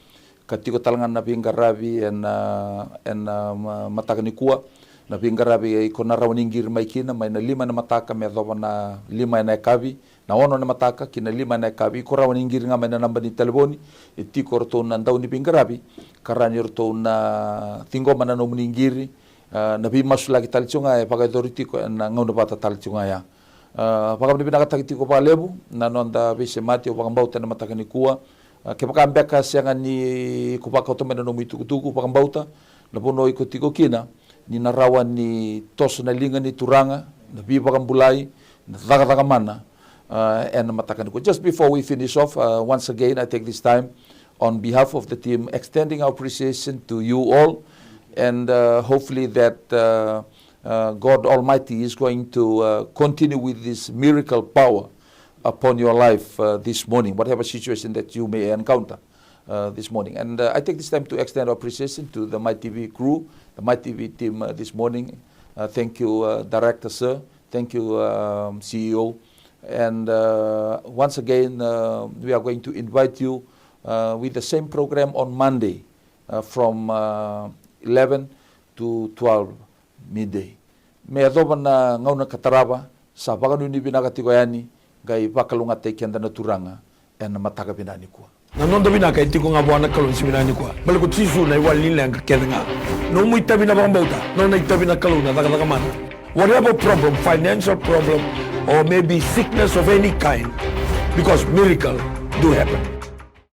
Ka tiko tale ga na veiqaravi ena, ena ma-, mataka nikua. Na veiqaravi iko na rawa ni qiri mai kina, mai na lima ena mataka me yacova na lima ena yakavi. Na ono na mataka ki na lima na yakavi, iko rawa ni qiri ga mai na naba ni talevoni. E tiko ratou na dau ni veiqaravi ka rawa ni ratou na ciqoma na nomuni qiri. Ah, na veimasulaki tale tiko ga e vakayacori tiko ena gauna vata tale tiko ga ya. Ah, vakavinavinakataki tiko vakalevu na noda veisemati au vakabauta ena mataka nikua. Ah, kevaka beka sega ni ko vakauta mai na nomu itukutuku vakabauta na vanua iko tiko kina. ni na rawa ni toso na liga ni Turaga, na veivakabulai, na cakacaka mana, uh, ena mataka nikua. Just before we finish off, uh, once again, I take this time on behalf of the team extending our appreciation to you all, and, uh, hopefully that, uh, uh, God Almighty is going to, uh, continue with this miracle power upon your life, uh, this morning, whatever situation that you may encounter, uh, this morning. And, uh, I take this time to extend our appreciation to the My T V crew, the My T V team, uh, this morning. Uh, thank you, uh, Director, sir. Thank you, um, C E O. And, uh, once again, uh, we are going to invite you, uh, with the same program on Monday, uh, from, uh, eleven to twelve midday. Me yacova na gauna ka tarava, sa vakanuinui vinaka tiko yani, qai vakalougatataki keda na Turaga ena mataka vinaka nikua. Na noda vinaka e tiko ga vua na Kalou ni siga vinaka nikua. Baleta ko Jisu na iwali ni leqa kece ga. Nomu itavi na vakabauta, nona itavi na Kalou na cakacaka mana. Whatever problem, financial problem, or maybe sickness of any kind, because miracle do happen.